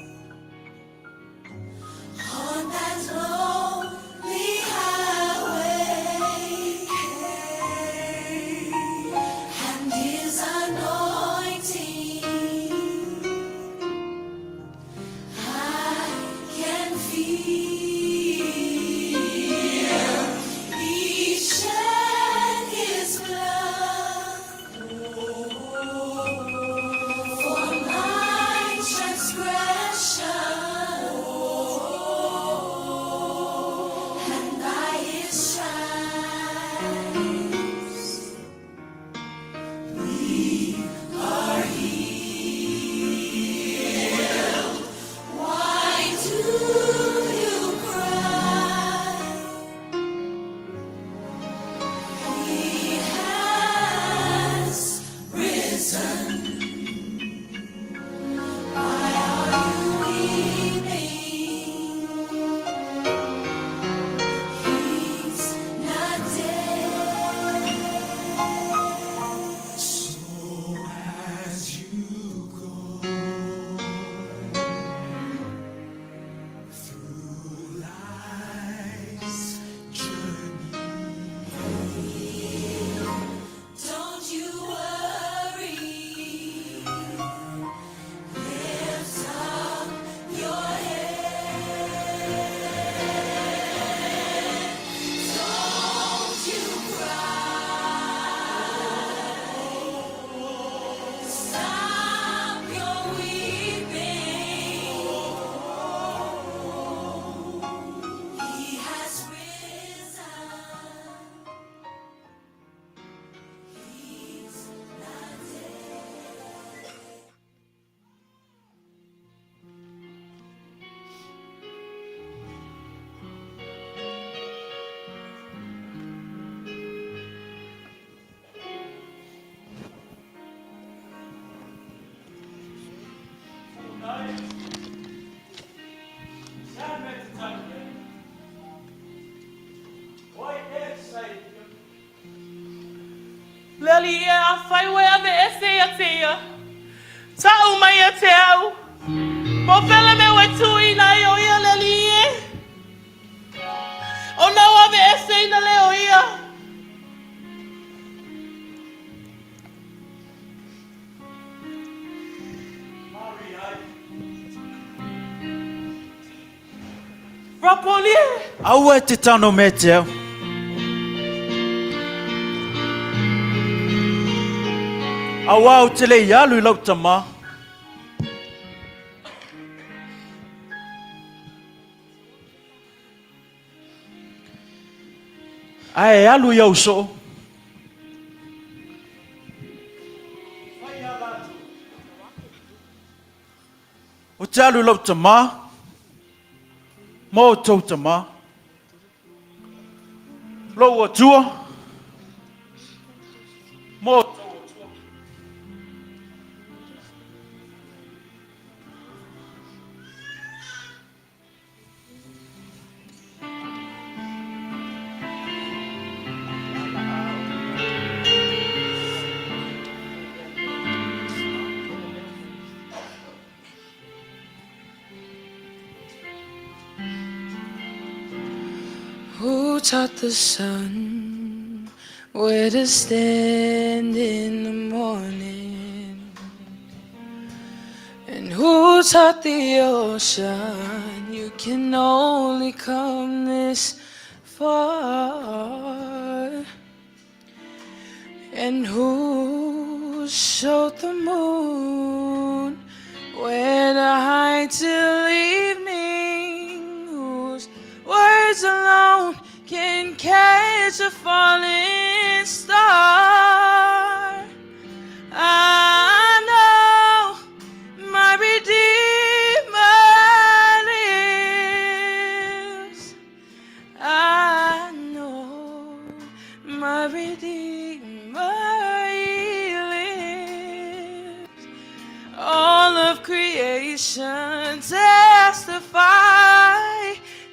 Le Alii e, afai ua e aveese ia te ia, tau mai ia te au, po o fea le mea ua e tuuina ai o ia, le Alii e? Ona ou aveeseina lea o ia. Rapoli e! Aua e te tano me te au. Aua ou te le i alu i lau tama. Ae alu i au soo. Ou te alu i lou tama, ma outou tama, lou Atua, ma outou Atua. Who taught the sun where to stand in the morning? And who taught the ocean you can only come this far? And who showed the moon where to hide till evening? Whose words alone can catch a falling star? I know my Redeemer lives. I know my Redeemer he lives. All of creation testify.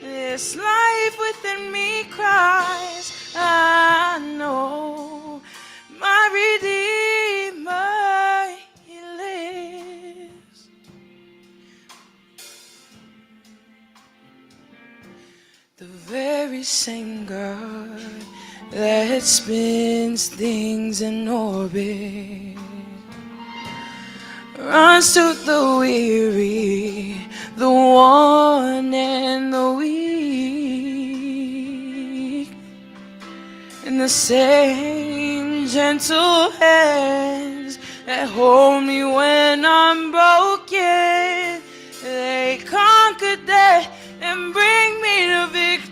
This life within me cries. I know my Redeemer he lives. The very same God that spins things in orbit runs to the weary, the worn and the weak, and the same gentle hands that hold me when I'm broken, they conquer death and bring me to victory.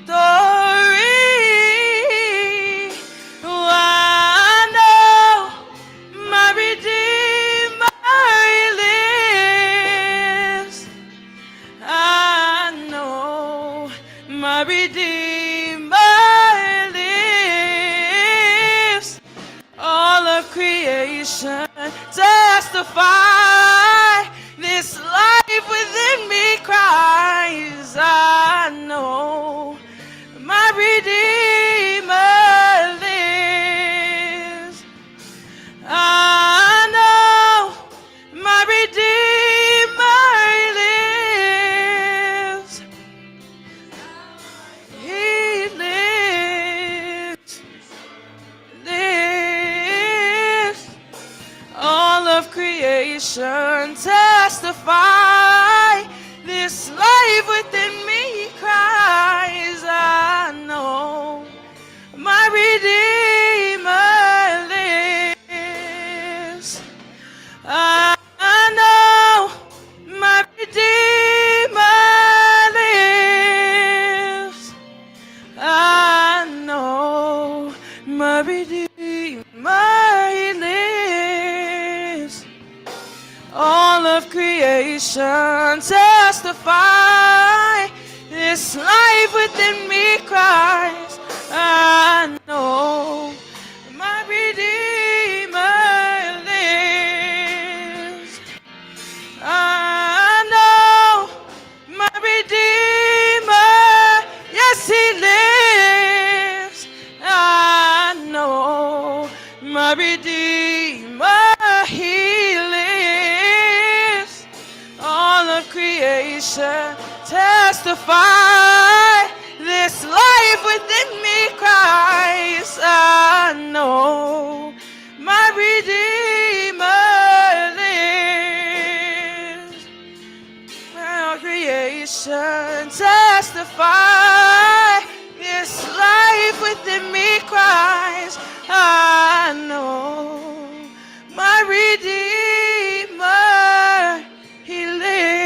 Oh, I know my Redeemer lives. I know my Redeemer lives. All of creation testify. This life within me cries. I know my Redeemer lives. I know my Redeemer lives. He lives, lives. All of creation testify. This life within me cries. I know my Redeemer lives. I know my Redeemer lives. I know my Redeemer he lives. All of creation testify. This life within me cries. I know my Redeemer lives. I know my Redeemer, yes, He lives. I know my My Redeemer, He lives. All of creation testify. This life within me cries. I know my Redeemer lives. All creation testify. This life within me cries. I know my Redeemer, He lives.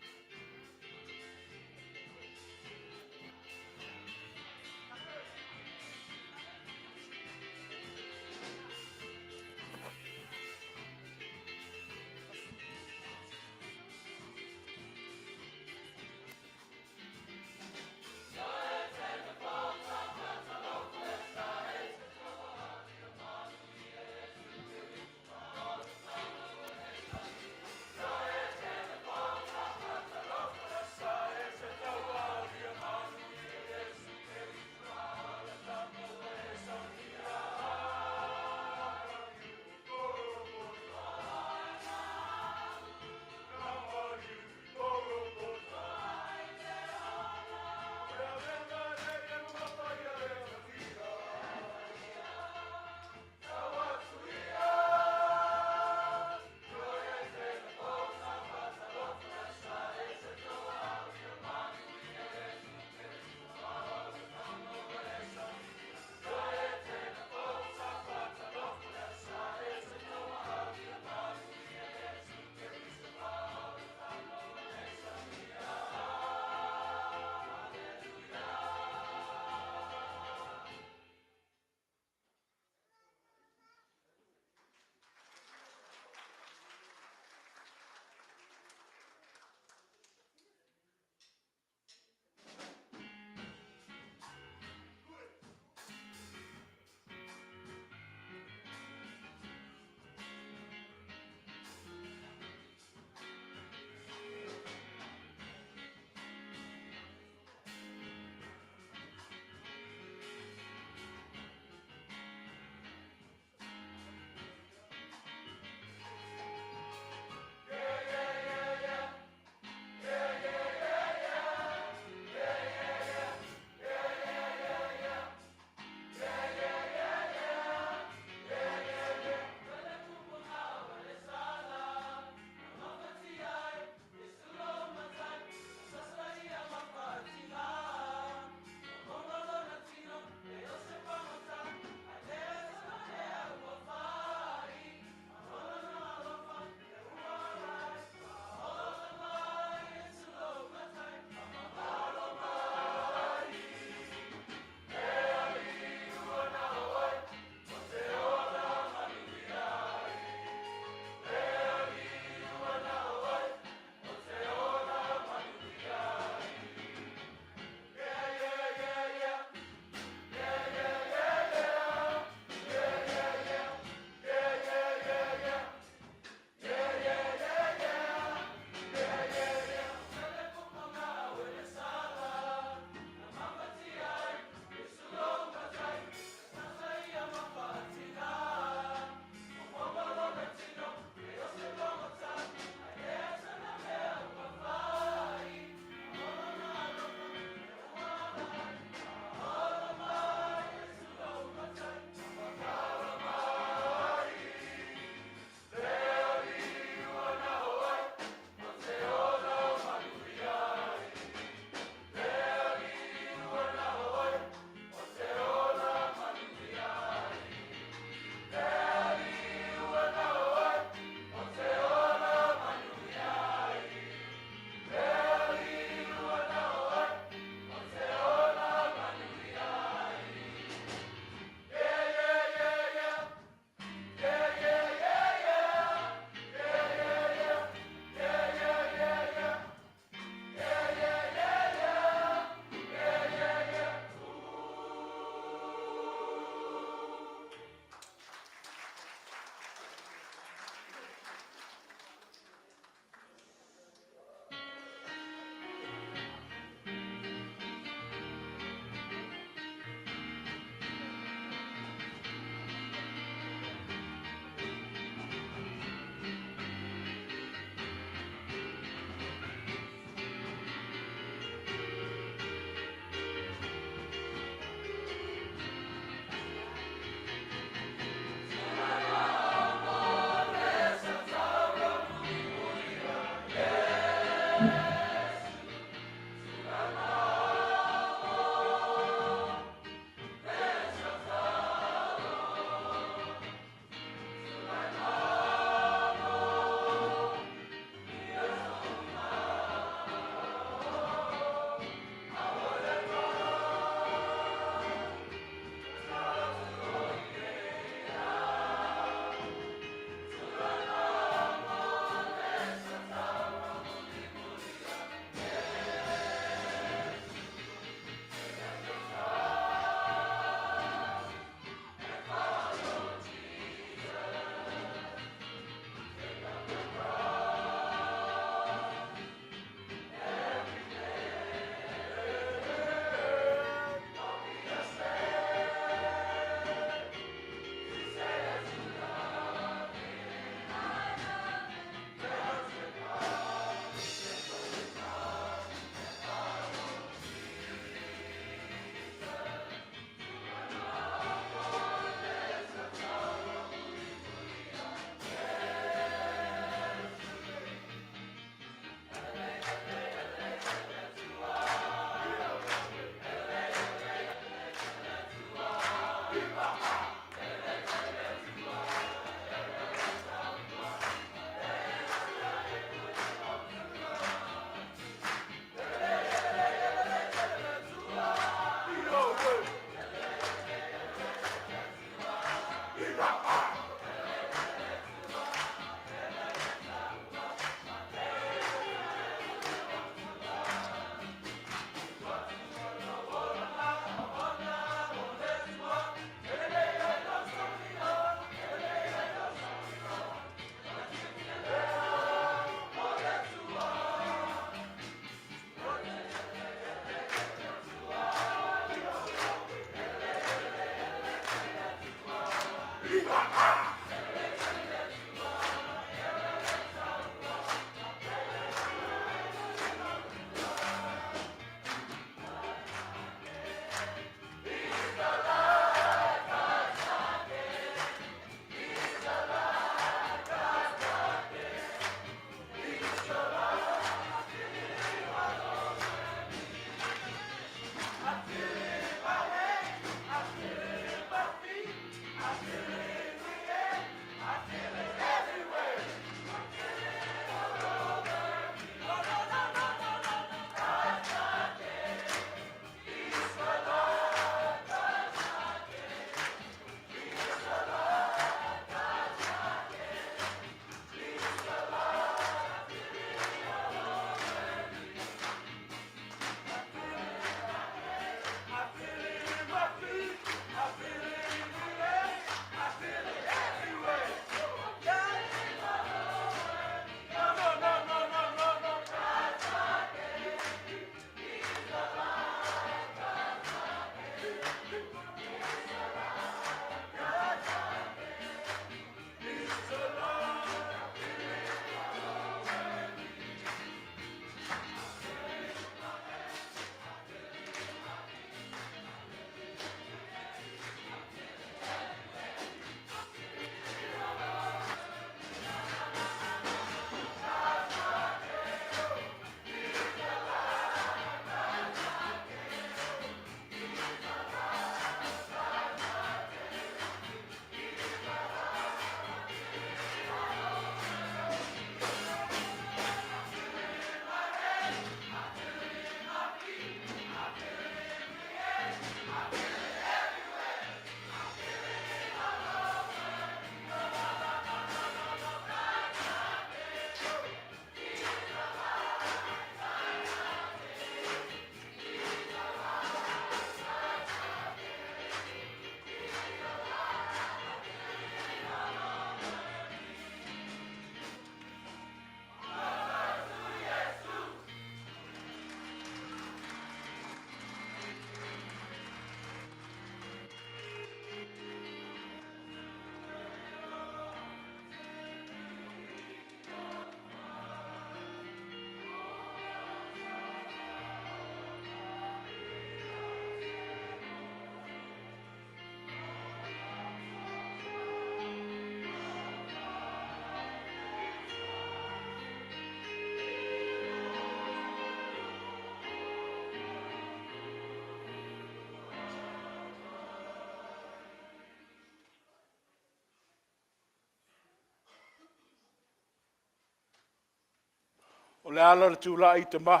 O le ala o le tulai i tama,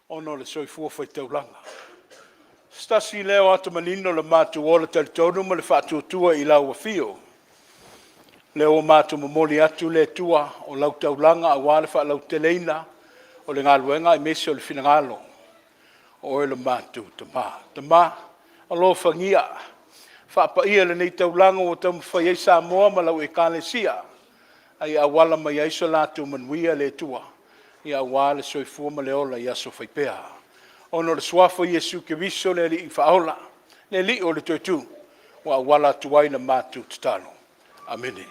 ona o le soifua faitaulaga. O se tasi lea o ata manino o le matou ola talitonu ma le faatuatua i lau afio, lea ua matou momoli atu le Atua o lau taulaga aua le faalauteleina o le galuega aemaise o le finagalo o oe lo matou Tama. Tama, alofagia faapaia lenei taulaga ua taumafai ai Samoa ma lau Ekalesia, a ia auala mai ai so latou manuia le Atua, aua le soifua ma le ola i aso fai pea. Ona o le Suafa o Iesu Keriso le Alii Faaola, le Alii o le Toetu, ua auala atu ai la matou tatalo. Amene.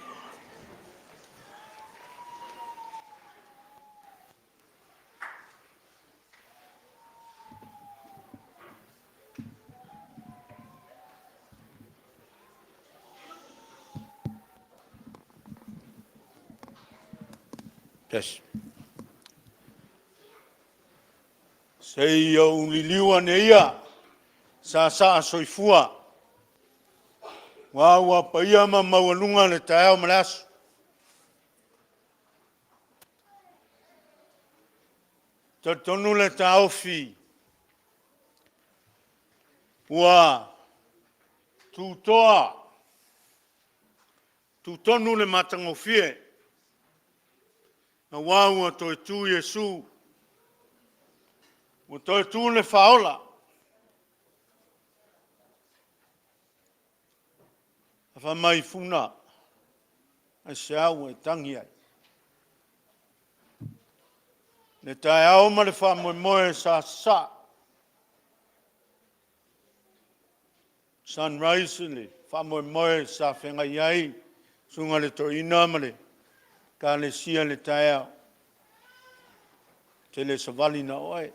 Yes. Se i ou liliu ane ia, saasaa soifua, aua ua paia ma maualuga le taeao ma le aso. E talitonu le taofi ua tutoa, tutonu le matagofie, aua ua toe tu Iesu, ua toe tu le Faaola. Fai mai Funa, aisea ua e tagi ai? Le taeao ma le faamoemoe sa sasaa, sunrise le faamoemoe sa feagai ai le susuga i le toeaina ma le ekalesia i le taeao. Ou te le savali na o oe.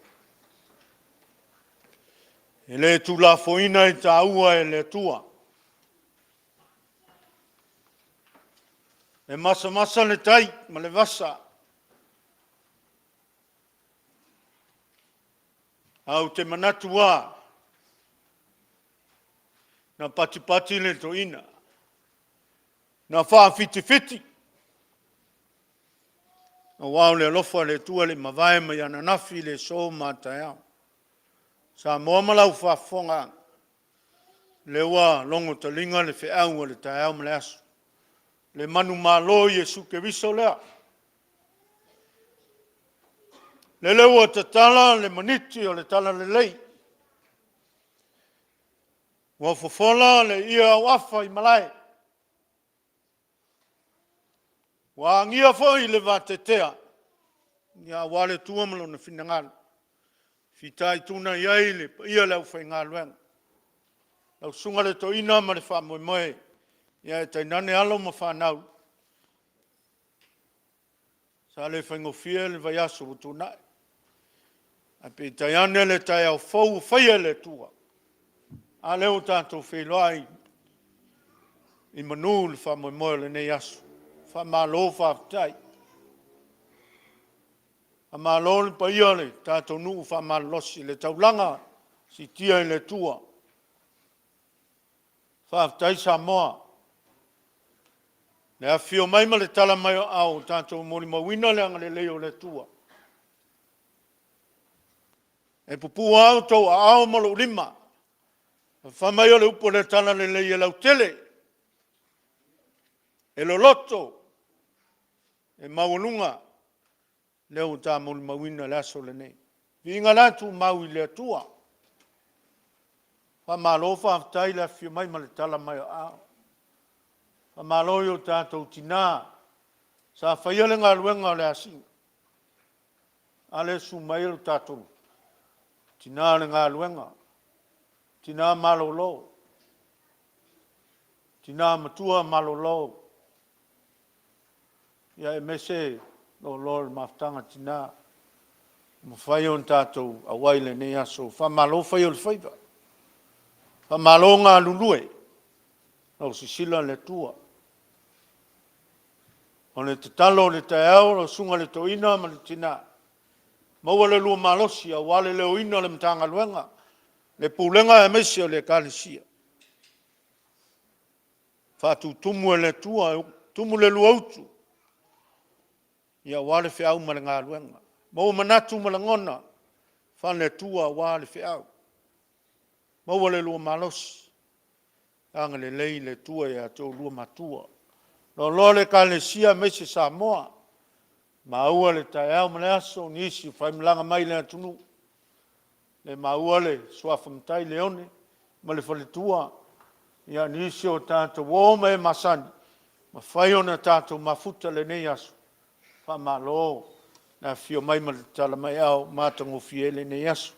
E le tuulafoaina e taua e le Atua. E masamasa le tai ma le vasa, ae ou te manatu lava, na patipati le toeaina, na faafitifiti, aua o le alofa o le Atua e le i mavae mai ananafi, le aso ma a taeao. Samoa ma lau faafofogaaga, o lea ua logo taliga le feau o le taeao ma le aso, le manumalo o Iesu Keriso lea. Lele ua tatala le maniti o le talalelei, ua fofola le ie auafa i malae, ua agia foi le vateatea aua le Atua ma Lona finagalo, fitaituga i ai le paia o le aufaigaluega, lau susuga i le toeaina ma le faamoemoe, ae tainane alo ma fanau. Sa le faigofie le vaiaso ua tuanai, ae peitai ane le taeao fou ua faia e le Atua. A lea ua tatou feiloai i manu le faamoemoe o lenei aso. Faamalo faafetai. Faamalo le paia o le tatou nuu faamalolosi, le taulaga siitia i le Atua. Faafetai Samoa i le afifio mai ma le tala mai o aao ua tatou molimauina le agalelei o le Atua. E pupuu lava outou aao ma lou lima, fai mai o le upu o le talalelei e lautele, e loloto, e maualuga, lea ua ta molimauina i le aso lenei. Viiga la tumau i le Atua. Faamalo faafetai le afifio mai ma le tala mai o aao. Faamalo i o tatou tina sa faia le galuega o le asiga. A lea e susu mai le tatou tina o le galuega, tina malolo, tina matua malolo, ia aemaise loaloa o le mafutaga a tina ua mafai ona tatou auai i lenei aso. Faamalo fai o le faiva, faamalo galulue, lau silasila le Atua. O le tatalo o le taeao lau susuga i le toeaina ma le tina, maua le lua malosi aua le leoina o le Matagaluega, le Pulega aemaise o le Ekalesia. Faatutumu e le Atua, tumu le lua utu. Ia aua le feau ma le galuega. Maua manatu ma lagona faale-Atua aua le feau. Maua le lua malosi. Agalelei le Atua ia te oulua matua. Loaloa le Ekalesia aemaise Samoa. Maua le taeao ma le aso nisi o faimalaga mai i le atunuu. Le maua le suafa Matai Leone ma le faletua, ia nisi o tatou uo ma e masani, mafai ona tatou mafuta i lenei aso. Faamalo le afifio mai ma le tatala mai aao, ua matagofie ai lenei aso.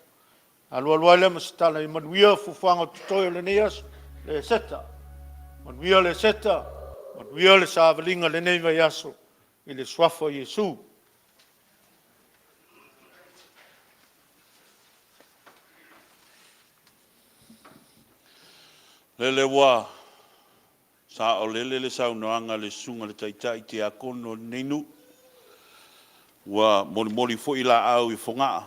Ona alu alu ai lea ma se tala, ia manuia fuafuaga o totoe o lenei aso, le Seta, manuia le Seta, manuia le savaliga i lenei vaiaso i le Suafa o Iesu. Lele ua saolele le saunoaga a le Susuga i le Taitai Tiakono o lenei nuu, ua molimoli foi laau i Fogaa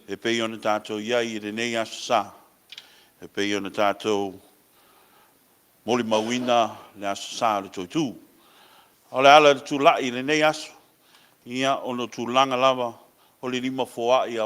e pei ona tatou i ai i lenei Aso Sa, e pei ona tatou molimauina le Aso Sa o le Toitu. O le ala o le tulai i lenei aso, ia ona o tulaga lava o le lima foai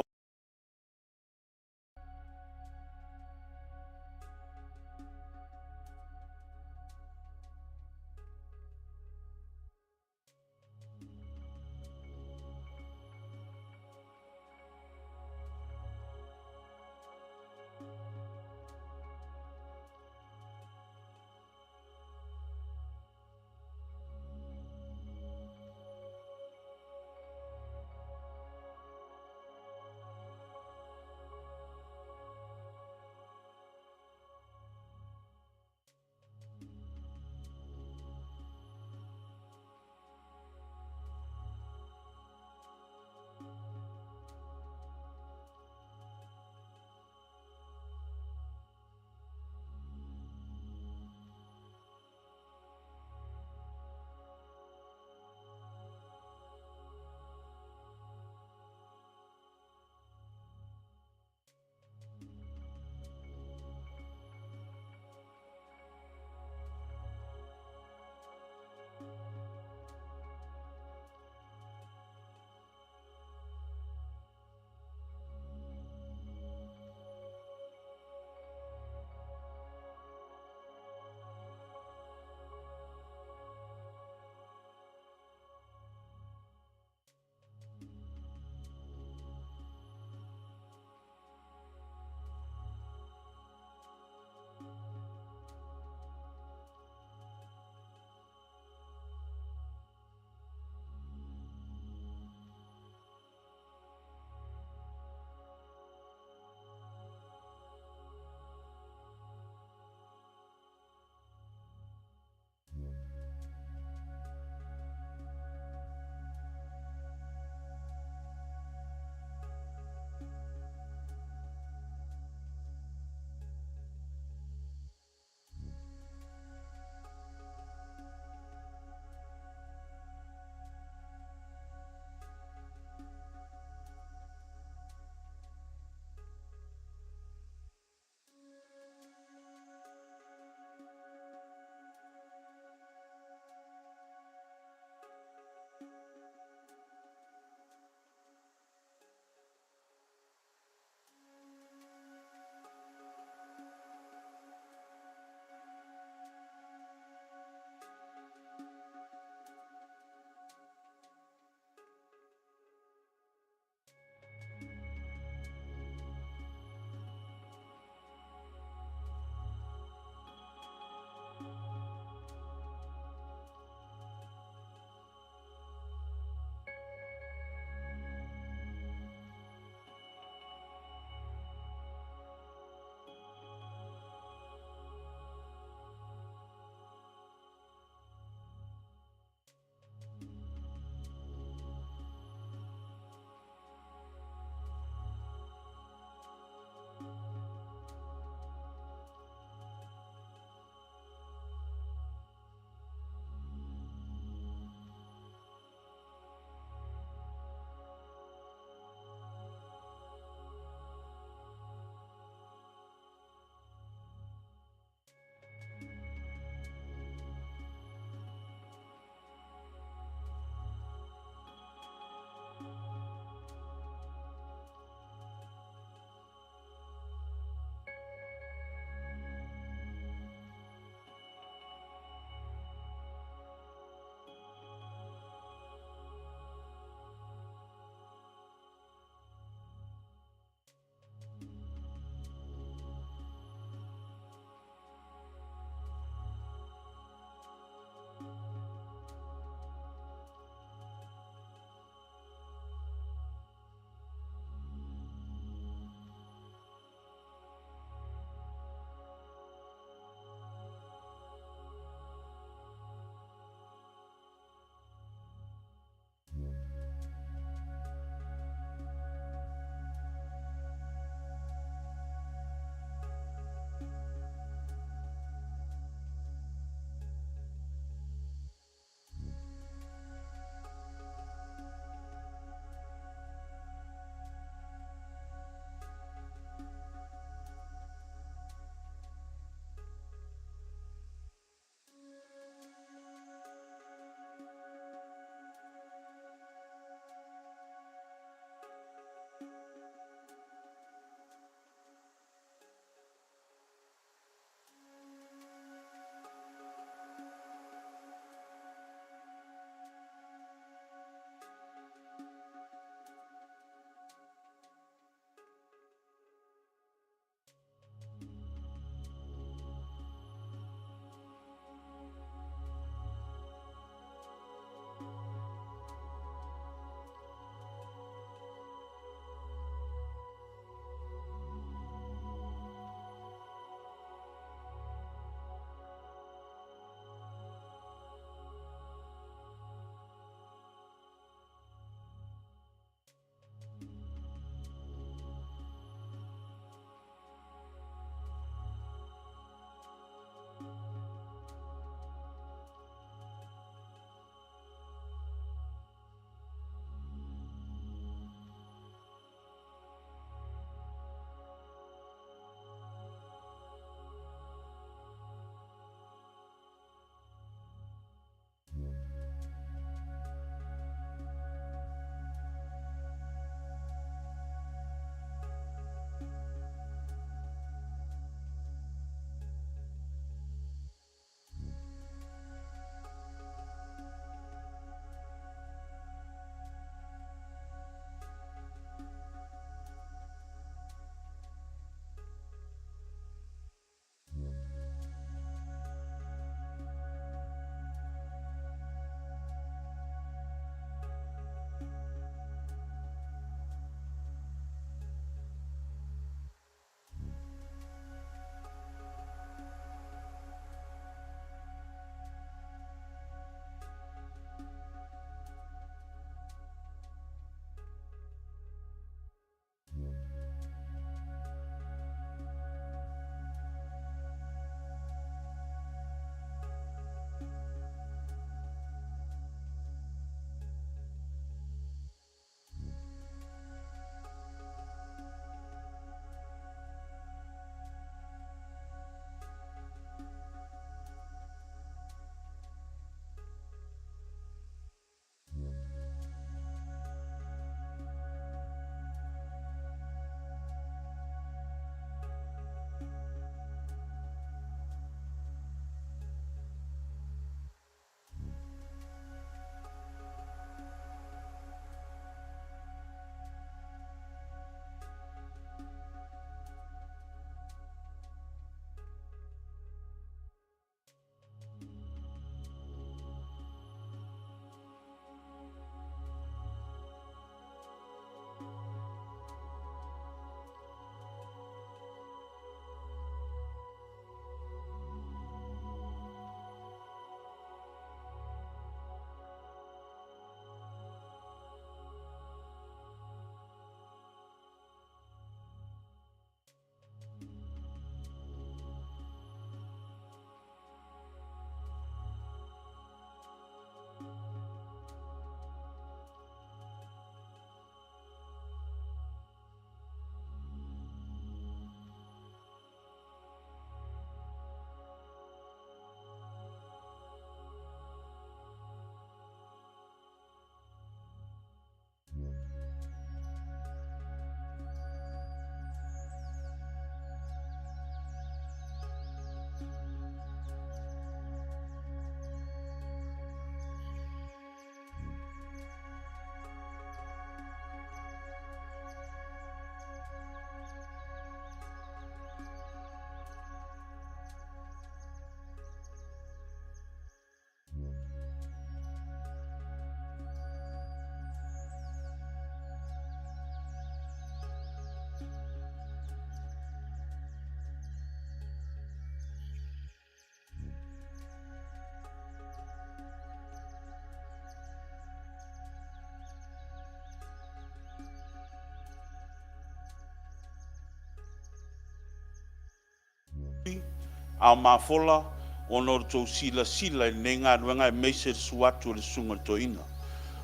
Ao Mafola ona o le tou silasila i lenei galuega aemaise le susu atu o le Susuga i le Toeaina.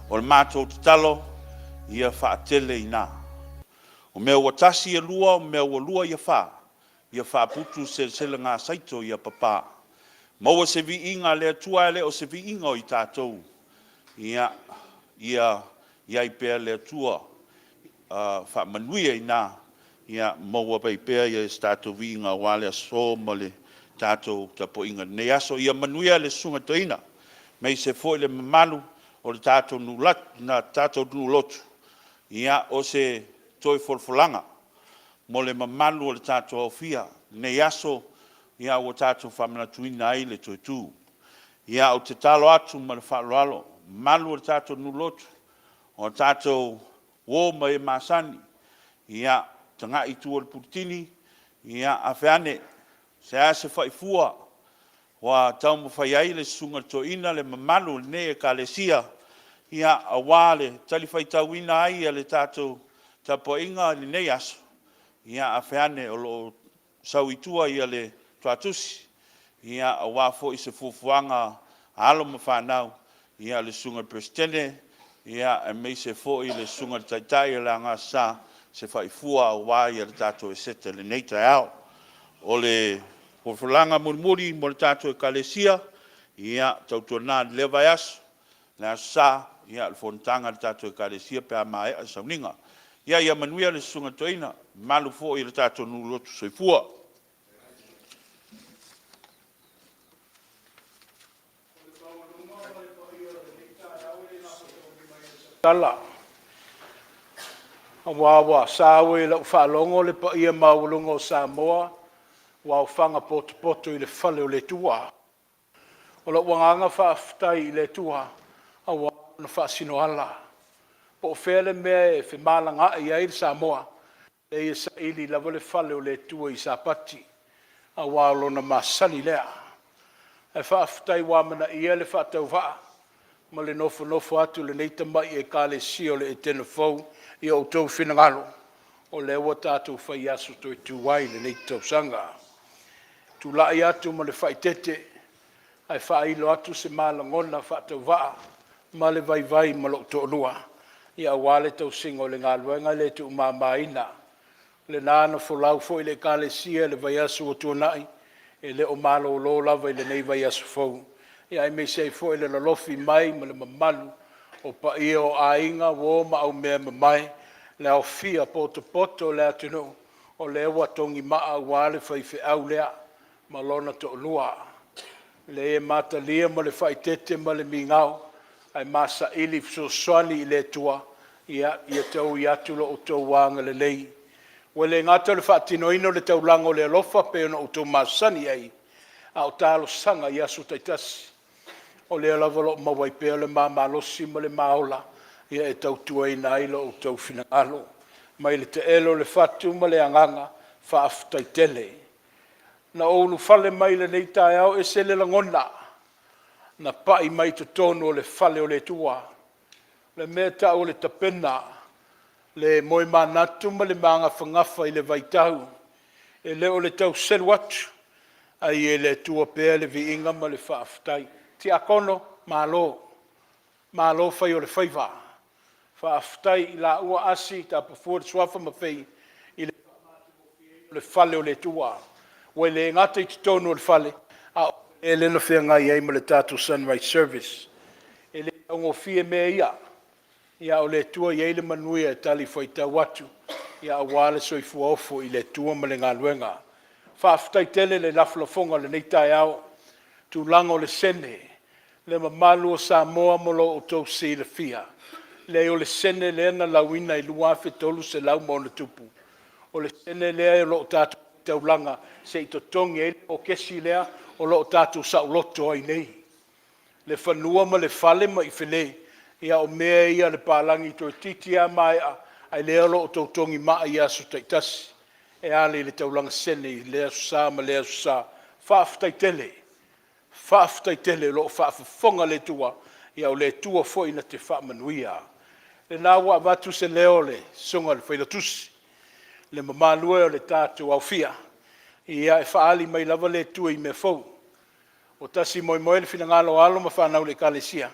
O le matou tatalo, ia faatele i ina. O mea ua tasi ia lua, o mea ua lua ia fa, ia faaputu le selesele gasaito ia papa. Maua se viiga a le Atua ae le o se viiga o i tatou. Ia, ia i ai pea le Atua faamanuia i ina, ia maua ai pea se tatou viiga aua le aso ma le tatou tapuaiga i lenei aso. Ia manuia le Susuga i le Toeaina, aemaise foi le mamalu o le tatou nuu lotu. Ia, o se toe folafolaga mo le mamalu o le tatou aofia i lenei aso, ia ua tatou faamanatuina ai le toe tu. Ia, ou te tatalo atu ma le faaaloalo, mamalu o le tatou nuu lotu, o tatou uo ma e masani, ia, tagai i tua i le puletini, ia, afe ane se a se faifua ua taumafai ai le susuga i le toeaina, le mamalu o lenei Ekalesia, ia, aua le talifuaitauina ai o le tatou tapuaiga i lenei aso, ia, afe ane o lo o sau i tua le tuatusi, aua foi se fuafuaga a alo ma fanau, le susuga i le Peresetene, aemaise foi le susuga i le Taitai o le AGSS, se faifua aua le tatou Eseta i lenei taeao. O le folafolaga mulimuli mo le tatou Ekalesia, ia tautuana i lea vaiaso, le Aso Sa, o le fonotaga a le tatou Ekalesia pe a maea le sauniga. Ia manuia le susuga i le toeaina, le mamalu foi o le tatou nuu lotu. Soifua. Tala, aua ua saua i lau faalogo le paia maualuga o Samoa ua aofaga potopoto i le fale o le Atua. O lou agaga faafetai i le Atua aua Lona faasinoala. Po o fea le mea e femalagaai ai le Samoa, leai e saili lava le fale o le Atua i Sapati, aua o lona masani lea. Ae faafetai ua amanaia le faatauvaa ma le nofonofo atu o lenei tamai Ekalesia o le Etena Fou i o outou finagalo, o lea ua tatou fai aso toe tu ai i lenei tausaga. E tulai atu ma le faaeteete ae faailo atu se ma lagona faatauvaa ma le vaivai ma lou toalua, aua le tausiga o le galuega e le tuumamaina. O lena na folau foi le Ekalesia i le vaiaso ua tuanai, e le o malolo lava i lenei vaiaso fou, aemaise ai foi le lolofi mai ma le mamalu o paia o aiga, uo ma aumeamamae, le aofia potopoto o le atunuu o lea ua togimaa aua le faifeau lea ma lona toalua. E leai e matalia ma le faaeteete ma le migao ae ma saili fesoasoani i le Atua ia taui atu lo outou agalelei. Ua le gata o le faatinoina o le taulaga o le alofa pei ona outou masani ai, a o talosaga i aso taitasi, o lea lava o lo o maua ai pea le ma malosi ma le ma ola e tautuaina ai lo outou finagalo. Mai le taele o le fatu ma le agaga faafetai tele. Na ou ulufale mai i lenei taeao e ese le lagona na pai mai totonu o le fale o le Atua. O le mea e tau o le tapena, le moemanatu ma le magafagafa i le vaitau, e le o le tau selu atu, a ia i le Atua pea le viiga ma le faafetai. Tiakono, malo, malo fai o le faiva. Faafetai i laua Asi, Tapafua le suafa ma Fei i le faamatagofieina o le fale o le Atua. Ua le gata i totonu o le fale, a o le mea lea na feagai ai ma le tatou Sunrise Service. E le taugofie mea ia, a o le Atua e i ai le manuia e talifuaitau atu aua le soifua ofo i le Atua ma le galuega. Faafetai tele le lafolafoga o lenei taeao i tulaga o le sene, le mamalu o Samoa mo lo outou silafia, leai o le sene lea na lauina i le 2300+, o le sene lea o lo o tatou taulaga se i totogi ai le polokesi lea o lo o tatou saoloto ai nei. Le fanua ma le fale ma ifele, ia o mea ia a le palagi toeitiiti lava maea, a o lea o lo o outou togimaa i aso taitasi e ala i le taulaga sene i lea Aso Sa ma lea Aso Sa. Faafetai tele, faafetai tele o lo o faafofoga le Atua, ia o le Atua foi na te faamanuia. O lena ua avatu se leo o le Susuga i le Failautusi. Le mamalu e o le tatou aofia, Ia, e faaali mai lava le Atua i mea fou. Ua tasi moemoe le finagalo o alo ma fanau i le Ekalesia,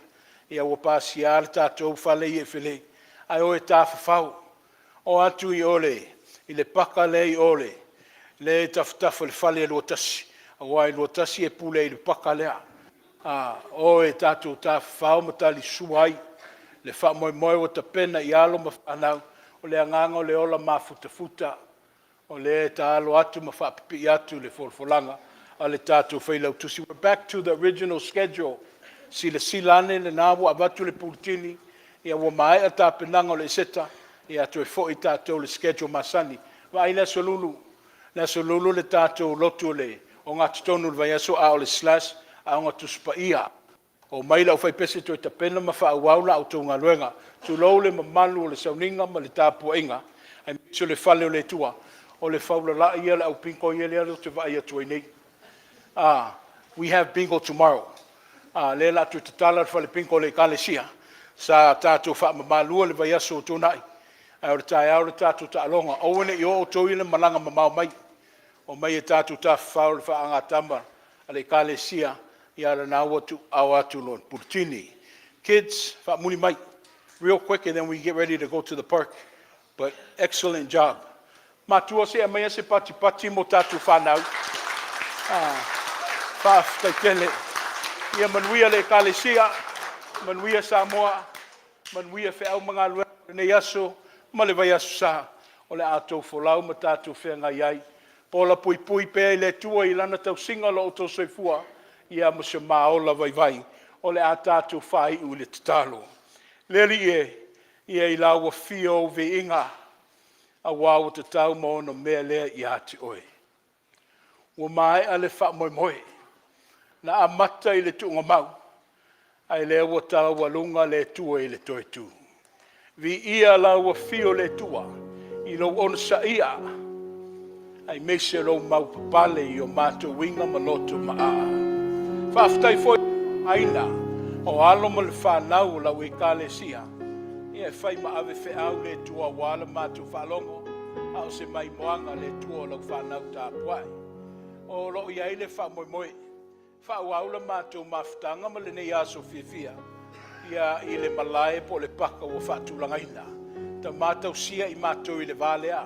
ia ua pasia le tatou fale ia i Felei, ae o e tafafao. O atu i o i le paka lea i o lea e i tafatafa o le fale o Luatasi, aua o Luatasi e pule ai i le paka lea. A, o e tatou tafafao ma talisua ai le faamoemoe ua tapena i alo ma fanau, o le agaga o le ola mafutafuta o lea e taalo atu ma faapipii atu le folafolaga a le tatou Failautusi. We're back to the original schedule. Silasila ane lena ua avatu le puletini, ia ua maea tapenaga o le Eseta, ia toe foi tatou i le schedule masani. Vaai le Aso Lulu, le Aso Lulu le tatou lotu o le ogatotonu i le vaiaso a o le slash Aoga Tusi Paia. Omai le aufaipese toe tapena ma faaauau la outou galuega. Tulou le mamalu o le sauniga ma le tapuaiga aemaise o le fale o le Atua. O le faulalai ia o le au bingo ia lea ou te vaai atu ai nei. We have bingo tomorrow. Lea o le a toe tatala le fale bingo o le Ekalesia. Sa tatou faamamalua le vaiaso ua tuanai, ae o le taeao le tatou taaloga. Aua ne i o outou ia i le malaga mamao mai. Omai e tatou tafafao i le faagatama a le Ekalesia, ia o lena ua tuuaao atu loa le puletini. Kids, faamuli mai, real quick and then we get ready to go to the park. But excellent job. Matua se i aumaia se patipati mo tatou fanau. Ah, faafetai tele. Ia manuia le Ekalesia, manuia Samoa, manuia feau ma galuega o lenei aso ma le vaiaso sa o le a outou folau ma tatou feagai ai. Pola puipui pea i le Atua i Lana tausiga lo outou soifua, ia ma se maola vaivai o le a tatou faaiu i le tatalo. Le Alii e, ia i lau afio ou viiga, aua ua tatau ma ono mea lea ia te oe. Ua maea le faamoemoe, na amata i le tuugamau, ae lea ua taualuga le Atua i le toe tu. Viia lau afio le Atua i lou onosaia, aemaise lou maupapale i o matou uiga ma loto maaa. Faafetai foi aina o alo ma le fanau o lau Ekalesia, ia e fai ma ave feau le Atua aua le matou faalogo, a o se maimoaga le Atua o lau fanau tapuai. O lo o i ai le faamoemoe, faaauau le matou mafutaga ma lenei aso fiafia ia i le malae po o le paka ua faatulagaina. Tama tausia i matou i le va lea,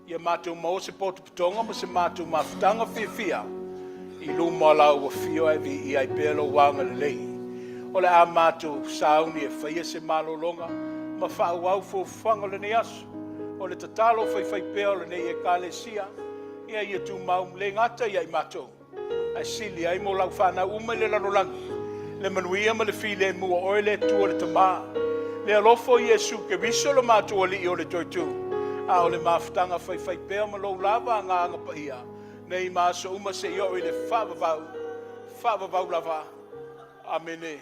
ia matou maua se potopotoga ma se matou mafutaga fiafia i luma o lau afio ae viia ai pea lou agalelei. O le a matou sauni e faia se malologa ma faaauau fuafuaga o lenei aso. O le tatalo faifaipea o lenei Ekalesia, ia ia tumau le gata ia i matou, ae sili ai mo lau fanau uma i le lalolagi, le manuia ma le filemu o oe le Atua le Tama, le alofa o Iesu Keriso lo matou Alii o le Toetū, a o le mafutaga faifaipea ma lou lava Agaga Paia, nei ma aso uma seia oo i le faavavau, faavavau lava. Amene.